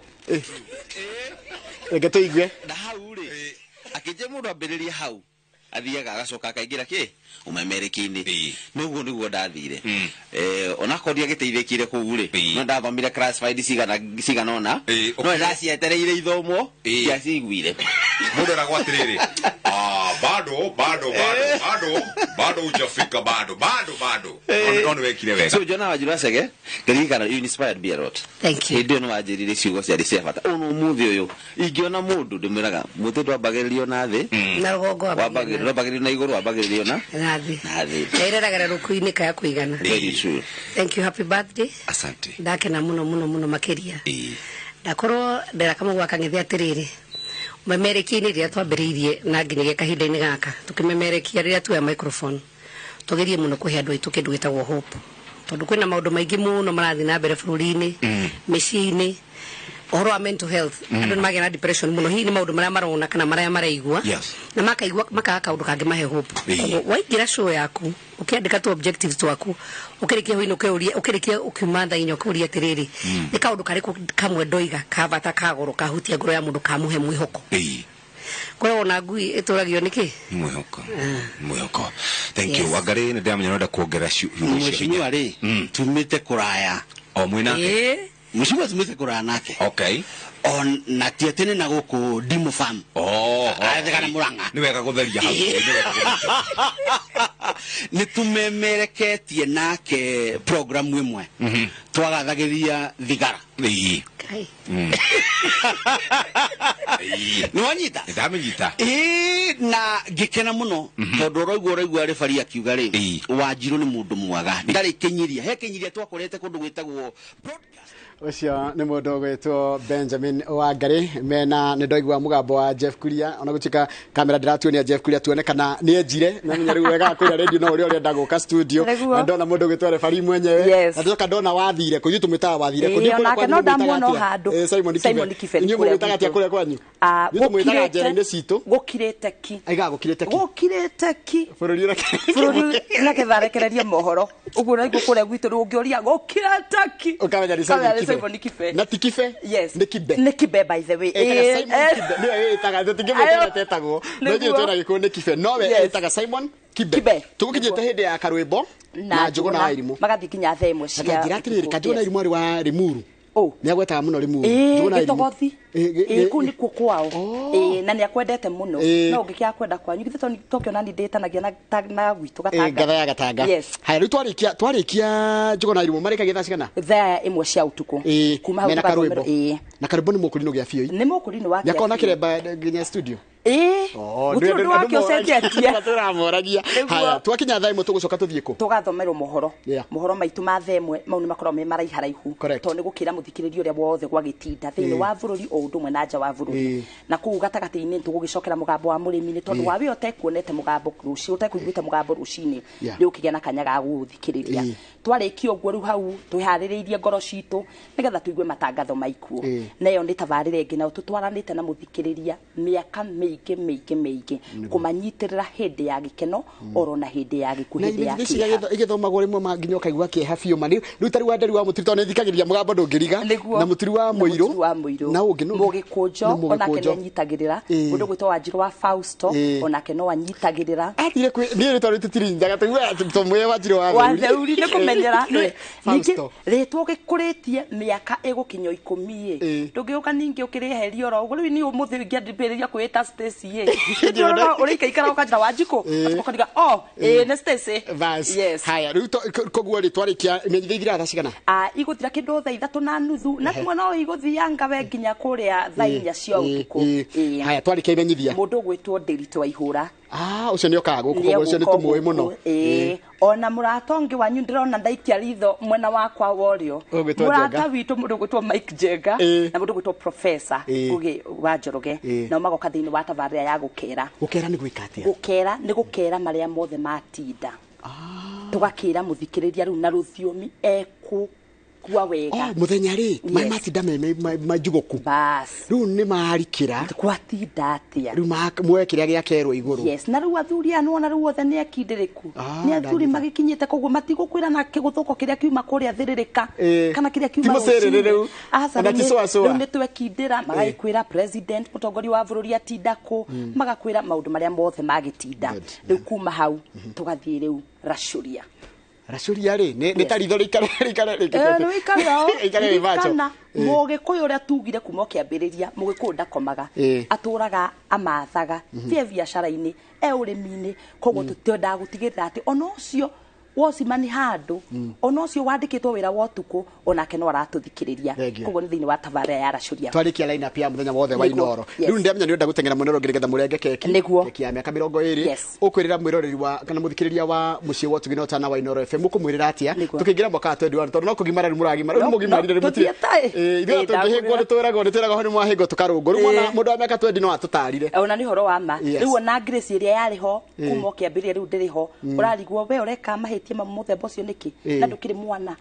Speaker 6: reke tũigue
Speaker 8: na hau rĩ akĩnjia mũndũ ambĩrĩrie hau athiaga agacoka akaingĩra kĩ ũmemereki-inĩ nĩguo nĩguo ndathire onakorwo ndiagĩteithĩkire kũu rĩ no ndathomire classified cigana ũna no ndacietereire ithomwo ndiaciguire
Speaker 9: mũndũ eragwo atĩrĩrĩ bado bado bado bado bado hujafika bado bado bado no nĩ wekire wega
Speaker 8: so Jona Wanjiru Chege ngeririkana you inspired me a lot
Speaker 2: thank you
Speaker 8: hĩndĩ ĩyo nĩ wanjĩrire ciugo ciarĩ cia bata ũna ũmũthĩ ũyũ ingĩona mũndũ ndĩmwĩraga mũtĩ ndwambagĩrĩrio na thĩ
Speaker 2: na rũgongo
Speaker 8: wambagĩrĩrio na igũrũ wambagĩrĩrio na
Speaker 2: thĩ na ireragĩra rũkũ-inĩ kaya kũigana
Speaker 8: very true
Speaker 2: thank you happy birthday
Speaker 8: asante
Speaker 2: ndakena mũno mũno mũno makĩria ndakorwo ndera kamũgwa kang'ethe atĩrĩrĩ Ũmemerekia-inĩ rĩrĩa twambĩrĩirie na nginyagia kahinda-inĩ gaka tũkĩmemerekia rĩrĩa tuoya microphone tũgerie mũno kũhe andũ aitũ kĩndũ gĩtagwo hope, tondũ kwĩna maũndũ maingĩ mũno marathiĩ na mbere bũrũri-inĩ, mĩciĩ-inĩ, ũhoro wa mental health. Andũ nĩ magĩa na depression mũno, hihi nĩ maũndũ marĩa marona kana marĩa maraigua, na makaigua makaga kaũndũ kangĩmahe hope. Waingĩra show yaku ũkĩandĩka tu objectives twaku, ũkĩrĩkia hwainĩ ũkĩũria, ũkĩrĩkia ũkiuma thaa inya ũkĩũria atĩrĩrĩ, nĩ kaũndũ karĩkũ kamwe ndoiga ka bata ka goro kahutia ngoro ya mũndũ kamũhe mwĩhoko. Koragwo na ngui ĩtũragio nĩkĩ?
Speaker 9: Mwĩhoko. Mwĩhoko. Thank you. Wangari nĩ ndĩramenya nĩũrenda kuongerera ciugo icio.
Speaker 10: Mheshimiwa rĩ, tumĩte kũraya.
Speaker 9: O mwĩnake?
Speaker 10: Mheshimiwa tumĩte kũraya nake.
Speaker 9: Okay.
Speaker 10: Na ti atĩ nĩ na gũkũ Ndimũ Farm. Atheka na Mũrang'a.
Speaker 9: Nĩ wega gũtheria hau.
Speaker 10: Nĩ tumemereketie nake programu ĩmwe. Twagathagĩria thigara. Nĩ wanyita?
Speaker 9: Ndamenyita.
Speaker 10: Na ngĩkena mũno tondũ ũraigua referee akiuga rĩ, Wanjirũ nĩ mũndũ mwega. Ndarĩ kĩnyiria. He kĩnyiria twakorete kũndũ gwĩtagwo broadcast.
Speaker 6: Ũcio nĩ mũndũ ũgwĩtwo Benjamin Wangari mena nĩ ndoigua mũgambo wa Jeff Kuria, ona gũtuĩka kamera ndĩratuonia Jeff Kuria tuone kana nĩ enjire na menya rĩu wega kũrĩa radio no ũrĩa ũrenda gũka studio, na ndona mũndũ ũgwĩtwo referee mwenyewe, na ndoka ndona wathire kũ ithuĩ tũmwĩtaga wathire kũ,
Speaker 7: ndiũ kũrĩa kwanyu mũmwĩtaga atĩa?
Speaker 6: Simon Kibe, inyuĩ mũmwĩtaga atĩa kũrĩa kwanyu? Ithuĩ tũmwĩtaga njera-inĩ citũ
Speaker 7: gũkirĩte ki.
Speaker 6: Aigaga gũkirĩte ki.
Speaker 7: Gũkirĩte ki.
Speaker 6: Bũrũri
Speaker 7: na ketharekereria mohoro ũguo naiguo kũrĩa gwitũ rĩu ũngĩũria gũkirĩte ki
Speaker 6: ũkamenya nĩ Simon Kibe. Na ti Kibe?
Speaker 7: Yes.
Speaker 6: Nĩ Kibe.
Speaker 7: Nĩ Kibe by the way.
Speaker 6: Simon Kibe. Nĩwe wĩtaga, tũtingĩmwĩta ũrĩa tetagwo. No ithuĩ twĩna Gĩkũyũ nĩ Kibe. No we etaga Simon Kibe. Tũgũkinyĩte hĩndĩ ya Karwĩmbo na Njũgũ na Wairimũ.
Speaker 7: Magathiĩ nginya thaa ĩmwe cia.
Speaker 6: Njĩra atĩrĩrĩ, Kanjũgũ na Wairimũ arĩ wa Limuru. Nĩ agwetaga mũno Limuru.
Speaker 7: Gĩtogothi. Kũu nĩkuo kwao. Na nĩ akwendete mũno. No ũngĩkĩaga kwenda kwanyu githĩ tokĩona nĩ ndĩtanagia na gwitũ Gatanga.
Speaker 6: Ngatha ya Gatanga. Haya rĩu twarĩkia Njũgũ na Wairimũ marĩkagia thaa cigana?
Speaker 7: Thaa ĩmwe cia ũtukũ.
Speaker 6: Kuma hau tũgathomera. Na Karwĩmbo nĩ mũkũrinũ gĩa biũ.
Speaker 7: Nĩ mũkũrinũ wa
Speaker 6: kĩa biũ. Nĩakorwo na kĩremba nginya studio.
Speaker 7: Gũtirĩ ũndũ wake ũcenjetie.
Speaker 6: Tũramoragia. Haya, twakinya thaa ĩmwe tũgũcoka tũthiĩ kũ?
Speaker 7: Tũgathomerwo mohoro. Mohoro maitũ ma thaa ĩmwe mau nĩ makoragwo me maraiharaihu tondũ nĩ gũkĩra mũthikĩrĩria ũrĩa wothe gwagĩtinda thĩinĩ wa bũrũri o ũndũ ũmwe na nja wa bũrũri. Na kũu gatagatĩ-inĩ tũgũgĩcokera mũgambo wa mũrĩmi nĩ tondũ wawe ũtekuonete mũgambo rũciũ, ũtekũiguĩte mũgambo rũcinĩ nĩ ũkĩgĩa na kanya ga gũthikĩrĩria. Twarĩkia ũguo rĩu hau twĩharĩrĩirie ngoro citũ nĩgetha tũigue matangatho ma ikuũ. Na ĩyo nĩ tabarĩra ĩngĩ nayo tũtwaranĩte na mũthikĩrĩria mĩaka mĩingĩ mĩingĩ mĩingĩ kũmanyitĩrĩra hĩndĩ ya gĩkeno oro na hĩndĩ ya gĩkuũ, hĩndĩ ya kĩeha.
Speaker 6: Ĩgĩthomagwo rĩmwe nginya ũkaigua kĩeha biũ ma. Rĩu ta rĩu Wanderi wa Mũtiri tondũ nĩthikagĩrĩria mũgambo ndũngĩriga, na Mũtiri wa Mũirũ na ũngĩ nũ?
Speaker 7: Mũgĩkũnjo onake nĩanyitagĩrĩra, mũndũ ũgwĩtwo Wanjirũ wa Fausto onake no anyitagĩrĩra.
Speaker 6: Athire kwĩ niĩ rĩtwa rĩu tũtirinjaga tũmwĩre Wanjirũ wa
Speaker 7: Theuri nĩ kũmenyera. Ningĩ rĩtwa ũgĩkũrĩtie mĩaka ĩgũkinya 10 ĩ ndũngĩũka ningĩ ũkĩrĩeheria oro ũguo. Rĩu niĩ ũmũthĩ ingĩambĩrĩria kwĩĩta Stacy ĩ ũrĩikaikara ũkanjĩra Wanjikũ ũkariga nĩ Stacy.
Speaker 6: Yes. Haya rĩu koguo rĩ twarĩkia imenyithia ithiraga thaa cigana?
Speaker 7: Igũthira kĩndũ thaa 3:30 na rĩmwe no igũthianga we nginya kũrĩa thaa 4 cia ũtukũ.
Speaker 6: Haya twarĩkia imenyithia
Speaker 7: mũndũ ũgwĩtwo Ndĩritũ wa Ihũra.
Speaker 6: Ũcio nĩ okaga gũkũ, koguo ũcio nĩ tũmũĩ mũno.
Speaker 7: Ona mũrata ũngĩ wanyu ndĩrona ndaikia ritho mwena wakwa wa ũrĩo, mũrata witũ mũndũ ũgwĩtwo Mike Njenga na mũndũ ũgwĩtwo Professor Ngugi wa Njoroge, nao magoka thĩinĩ wa tabarĩra ya gũkera.
Speaker 6: Gũkera nĩ gwĩka atĩa?
Speaker 7: Gũkera nĩ gũkera marĩa mothe matinda. Tũgakĩra mũthikĩrĩria rĩu na rũthiomi ekũ kwa wega.
Speaker 6: Mũthenya rĩ maĩ matinda me majugũku. Rĩu nĩ marikĩra
Speaker 7: gwatinda atĩa?
Speaker 6: Rĩu muoe kĩrĩa gĩakerwo igũrũ.
Speaker 7: Yes, na rĩu athuri aya nĩwona rĩu othe nĩ akindĩrĩku. Nĩ athuri magĩkinyĩte koguo matigũkwĩra na kĩgũthũko kĩrĩa kiuma kũrĩa thĩrĩrĩka kana kĩrĩa kiuma
Speaker 6: rũcinĩ.
Speaker 7: Aca rĩu nĩ twekindĩra, magagĩkwĩra president mũtongoria wa bũrũri atinda kũ, magakwĩra maũndũ marĩa mothe magĩtinda. Rĩu kuma hau tũgathiĩ rĩu racũria.
Speaker 6: Racũria rĩ nĩ ta ritho rĩikare rĩikare rĩ
Speaker 7: Mũgĩkũyũ ũrĩa tugire kuma ũkĩambĩrĩria, mũgĩkũyũ ndakomaga, atũraga amathaga, tie biacara-inĩ, e ũrĩmi-inĩ, koguo tũtwendaga gũtigĩrĩra atĩ ona ũcio Watchman handũ ona ũcio wandĩkĩtwo wĩra wa ũtukũ onake no aratũthikĩrĩria. Koguo nĩ thĩinĩ wa tabarĩra ya Aracũria.
Speaker 6: Twarikia line up ya muthenya wothe wa Inoro. Rĩu ndĩramenya nĩ ũrenda gũteng'era mũno nĩgetha mũrenge keki. Keki ya mĩaka 20. Ũkwĩrĩra mwĩroreri wa kana mũthikĩrĩria wa mũciĩ wa Ũtugi na Ũtana wa Inoro FM ũkũmwĩrĩra atĩa tũkĩingĩra mwaka wa 21 tondũ no kũgimara rĩu mũragimara rĩu mũgimarire rĩu mũtirĩ. Ithuĩ tũngĩhĩngwo nĩ twĩragwo nĩ mwahĩngwo tũkarũngwo. Rĩu mwana mũndũ wa mĩaka 20 no atũtarire.
Speaker 7: Ona nĩ ũhoro wa ma. Rĩu ona Grace ĩrĩa yarĩ ho kuma ũkĩambĩrĩria rĩu ndĩrĩ ho. Ũrarigwo we ũreka mahĩtia ma mũthemba ũcio nĩkĩ na ndũkĩrĩ mwana.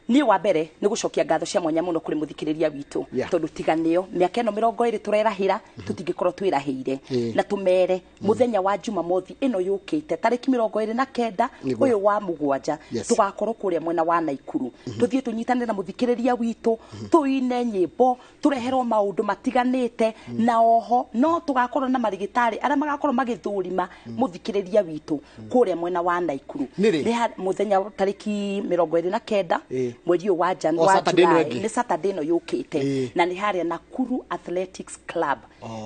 Speaker 7: Niĩ wa mbere nĩ gũcokia ngatho cia mwanya mũno kũrĩ mũthikĩrĩria witũ tondũ tiganĩo mĩaka ĩno 20 tũrerahĩra tũtingĩkorwo twĩrahĩire na tũmere mũthenya wa Jumamothi ĩno yũkĩte tarĩki 29 ũyũ wa mũgwanja tũgakorwo kũrĩa mwena wa Naikuru tũthiĩ tũnyitanĩre na mũthikĩrĩria witũ tũine nyĩmbo tũreherwo maũndũ matiganĩte na oho no tũgakorwo na marigitari arĩa magakorwo magĩthũrima mũthikĩrĩria witũ kũrĩa mwena wa Naikuru nĩ mũthenya tarĩki 29 mweri ũyũ wa July nĩ Saturday ĩno yũkĩte na nĩ harĩa Nakuru Athletics Club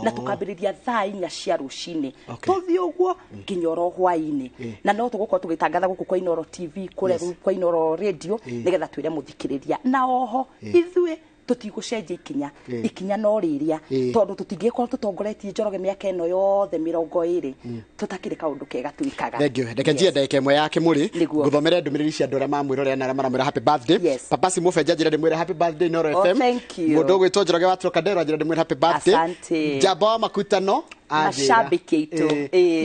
Speaker 7: na tũkambĩrĩria thaa 4 cia rũcinĩ tũthiĩ ũguo nginya oro hwaĩ-inĩ na no tũgũkorwo tũgĩtangatha gũkũ kwa Inoro TV kũrĩa kwa Inoro Radio nĩgetha twĩre mũthikĩrĩria na oho ithuĩ tũtigũcenjia ikinya ikinya no rĩrĩa tondũ tũtingĩkorwo tũtongoretie Njoroge mĩaka ĩno yothe 20 tũtakĩrĩ kaũndũ kega twĩkaga.
Speaker 6: Thank you. Reke njie ndagĩka ĩmwe ya kĩmũrĩ ngũthomere ndũmĩrĩri cia andũ arĩa mamwĩrorera na arĩa maramwĩra happy birthday. Papa Simubenja njĩra ndĩmwĩre happy birthday Inoro FM. Mũndũ ũgwĩtwo Njoroge wa Trocadero njĩra ndĩmwĩre happy birthday. Njamba wa Makutano
Speaker 7: mashabiki itu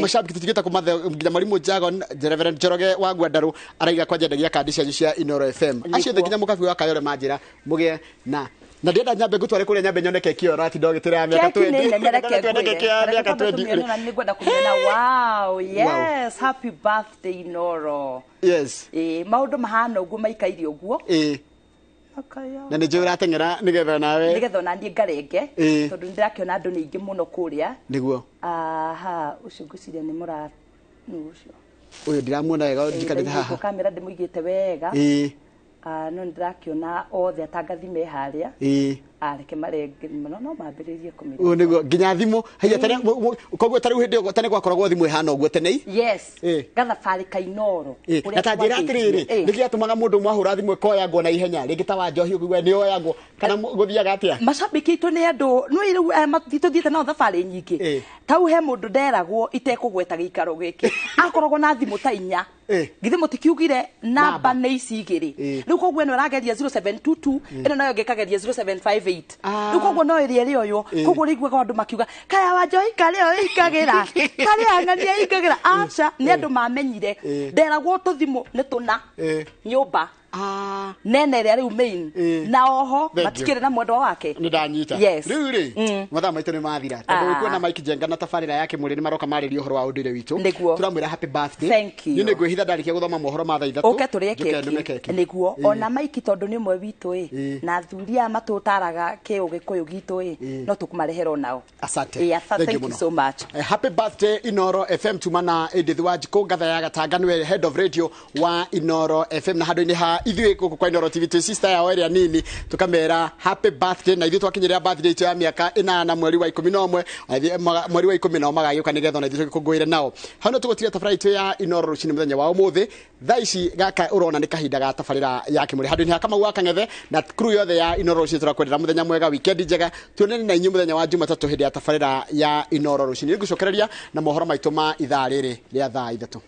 Speaker 6: mashabiki tutigita kumathe nginya Mwalimu Jagon Reverend Njoroge wa Gwandaru araiga kwanja ndagia kandi cianyu cia Inoro FM acio the nginya mukabi wa Kayore manjira mugie na ndenda nyambe ngutware kuria nyambe nyone keki ĩyo ratinda ũgĩtĩra ya mĩaka 20 keki ya mĩaka 20
Speaker 7: na nĩngwenda kũmĩona. Wow, yes, happy birthday Inoro.
Speaker 6: Yes,
Speaker 7: maũndũ mahana ũguo maikaire ũguo
Speaker 6: na nĩ njũĩ ũrateng'era nĩgetha nawe
Speaker 7: nĩgetha ona niĩ ngarenge tondũ nĩ ndĩrakĩona andũ nĩ aingĩ mũno kũrĩa
Speaker 6: nĩguo.
Speaker 7: Aha, ũcio ngwĩciria nĩ mũra nũ ũcio
Speaker 6: ũyũ ndiramuona wega njikarĩte haha
Speaker 7: kamera ndĩmũigĩte wega no nĩ ndĩrakĩona othe atangathi me harĩa reke marenge mũno no mambĩrĩrie kũmĩrĩa
Speaker 6: ũyũ nĩguo nginya thimũ haiya tene koguo ta rĩu hĩndĩ ĩyo tene gwakoragwo thimũ ĩhana ũguo tene.
Speaker 7: Yes, gathabarĩ ka Inoro
Speaker 6: na ta njĩra atĩrĩrĩ nĩkĩ gĩatũmaga mũndũ ũmwe ahũra thimũ ĩkoyangwo na ihenya rĩngĩ ta wa njohi ũkũigua nĩ oyangwo kana gũthiaga atĩa?
Speaker 7: Macambĩki aitũ nĩ andũ nĩ rĩu tũthiĩte nao thabarĩ nyingĩ tau he mũndũ nderagwo itekũgweta gĩikaro gĩkĩ akoragwo na thimũ ta 4 githĩ mũtikiugire namba nĩ ici igĩrĩ rĩu koguo ĩno ĩrageria 0722 ĩno nayo ĩngĩ ĩkageria 0758 rĩu koguo no ĩrĩa ĩrĩoywo koguo rĩiguaga andũ makiuga kaya wa njohi karĩa ĩingagĩra karĩa ng'ania ĩingagĩra aca nĩ andũ mamenyire nderagwo tũthimũ nĩ tũna nyũmba nene ĩrĩa rĩu main na oho matikĩrĩ na mwendwa wake
Speaker 6: nĩ ndanyita. Rĩu rĩ mathaa maitũ nĩ mathira tondũ wĩkuona Mike Njenga na tabarĩra yake mũrĩ nĩ maroka marĩria ũhoro wa ũndũire witũ tũramwĩra happy birthday. Niĩ nĩ ngwĩhitha ndarĩkia gũthoma mohoro ma thaa 3
Speaker 7: ũke tũrĩe keki nĩguo ona Mike tondũ nĩ ũmwe witũ ĩ na athuri aya matũtaraga kĩũgĩkũyũ gitũ ĩ no tũkũmarehera onao.
Speaker 6: Asante.
Speaker 7: Thank you so much.
Speaker 6: Happy birthday Inoro FM tumana Edith Wanjikũ ngatha ya Gatanga nĩwe head of radio wa Inoro FM na handũ-inĩ ha ithuĩ gũkũ kwa Inoro TV twĩ sister yao ĩrĩa nini tũkamera happy birthday na ithuĩ twakinyĩrĩra birthday itũ ya mĩaka 8 mweri wa 11 mweri wa 10 magagĩũka nĩgetha ona ithuĩ tũgĩkũngũĩre nao. Hau no tũgũtiga tabarĩra itũ ya Inoro rũcinĩ mũthenya wa ũmũthĩ thaa ici gaka ũrona nĩ kahinda ga tabarĩra ya kĩmũrĩ handũ-inĩ ha Kamau wa Kang'ethe na crew yothe ya Inoro rũcinĩ tũrakwendera mũthenya mwega weekend njega tuonane na inyuĩ mũthenya wa Jumatatũ hĩndĩ ya tabarĩra ya Inoro rũcinĩ. Nĩngũcokereria na mohoro maitũ ma ithaa rĩrĩ rĩa thaa 3.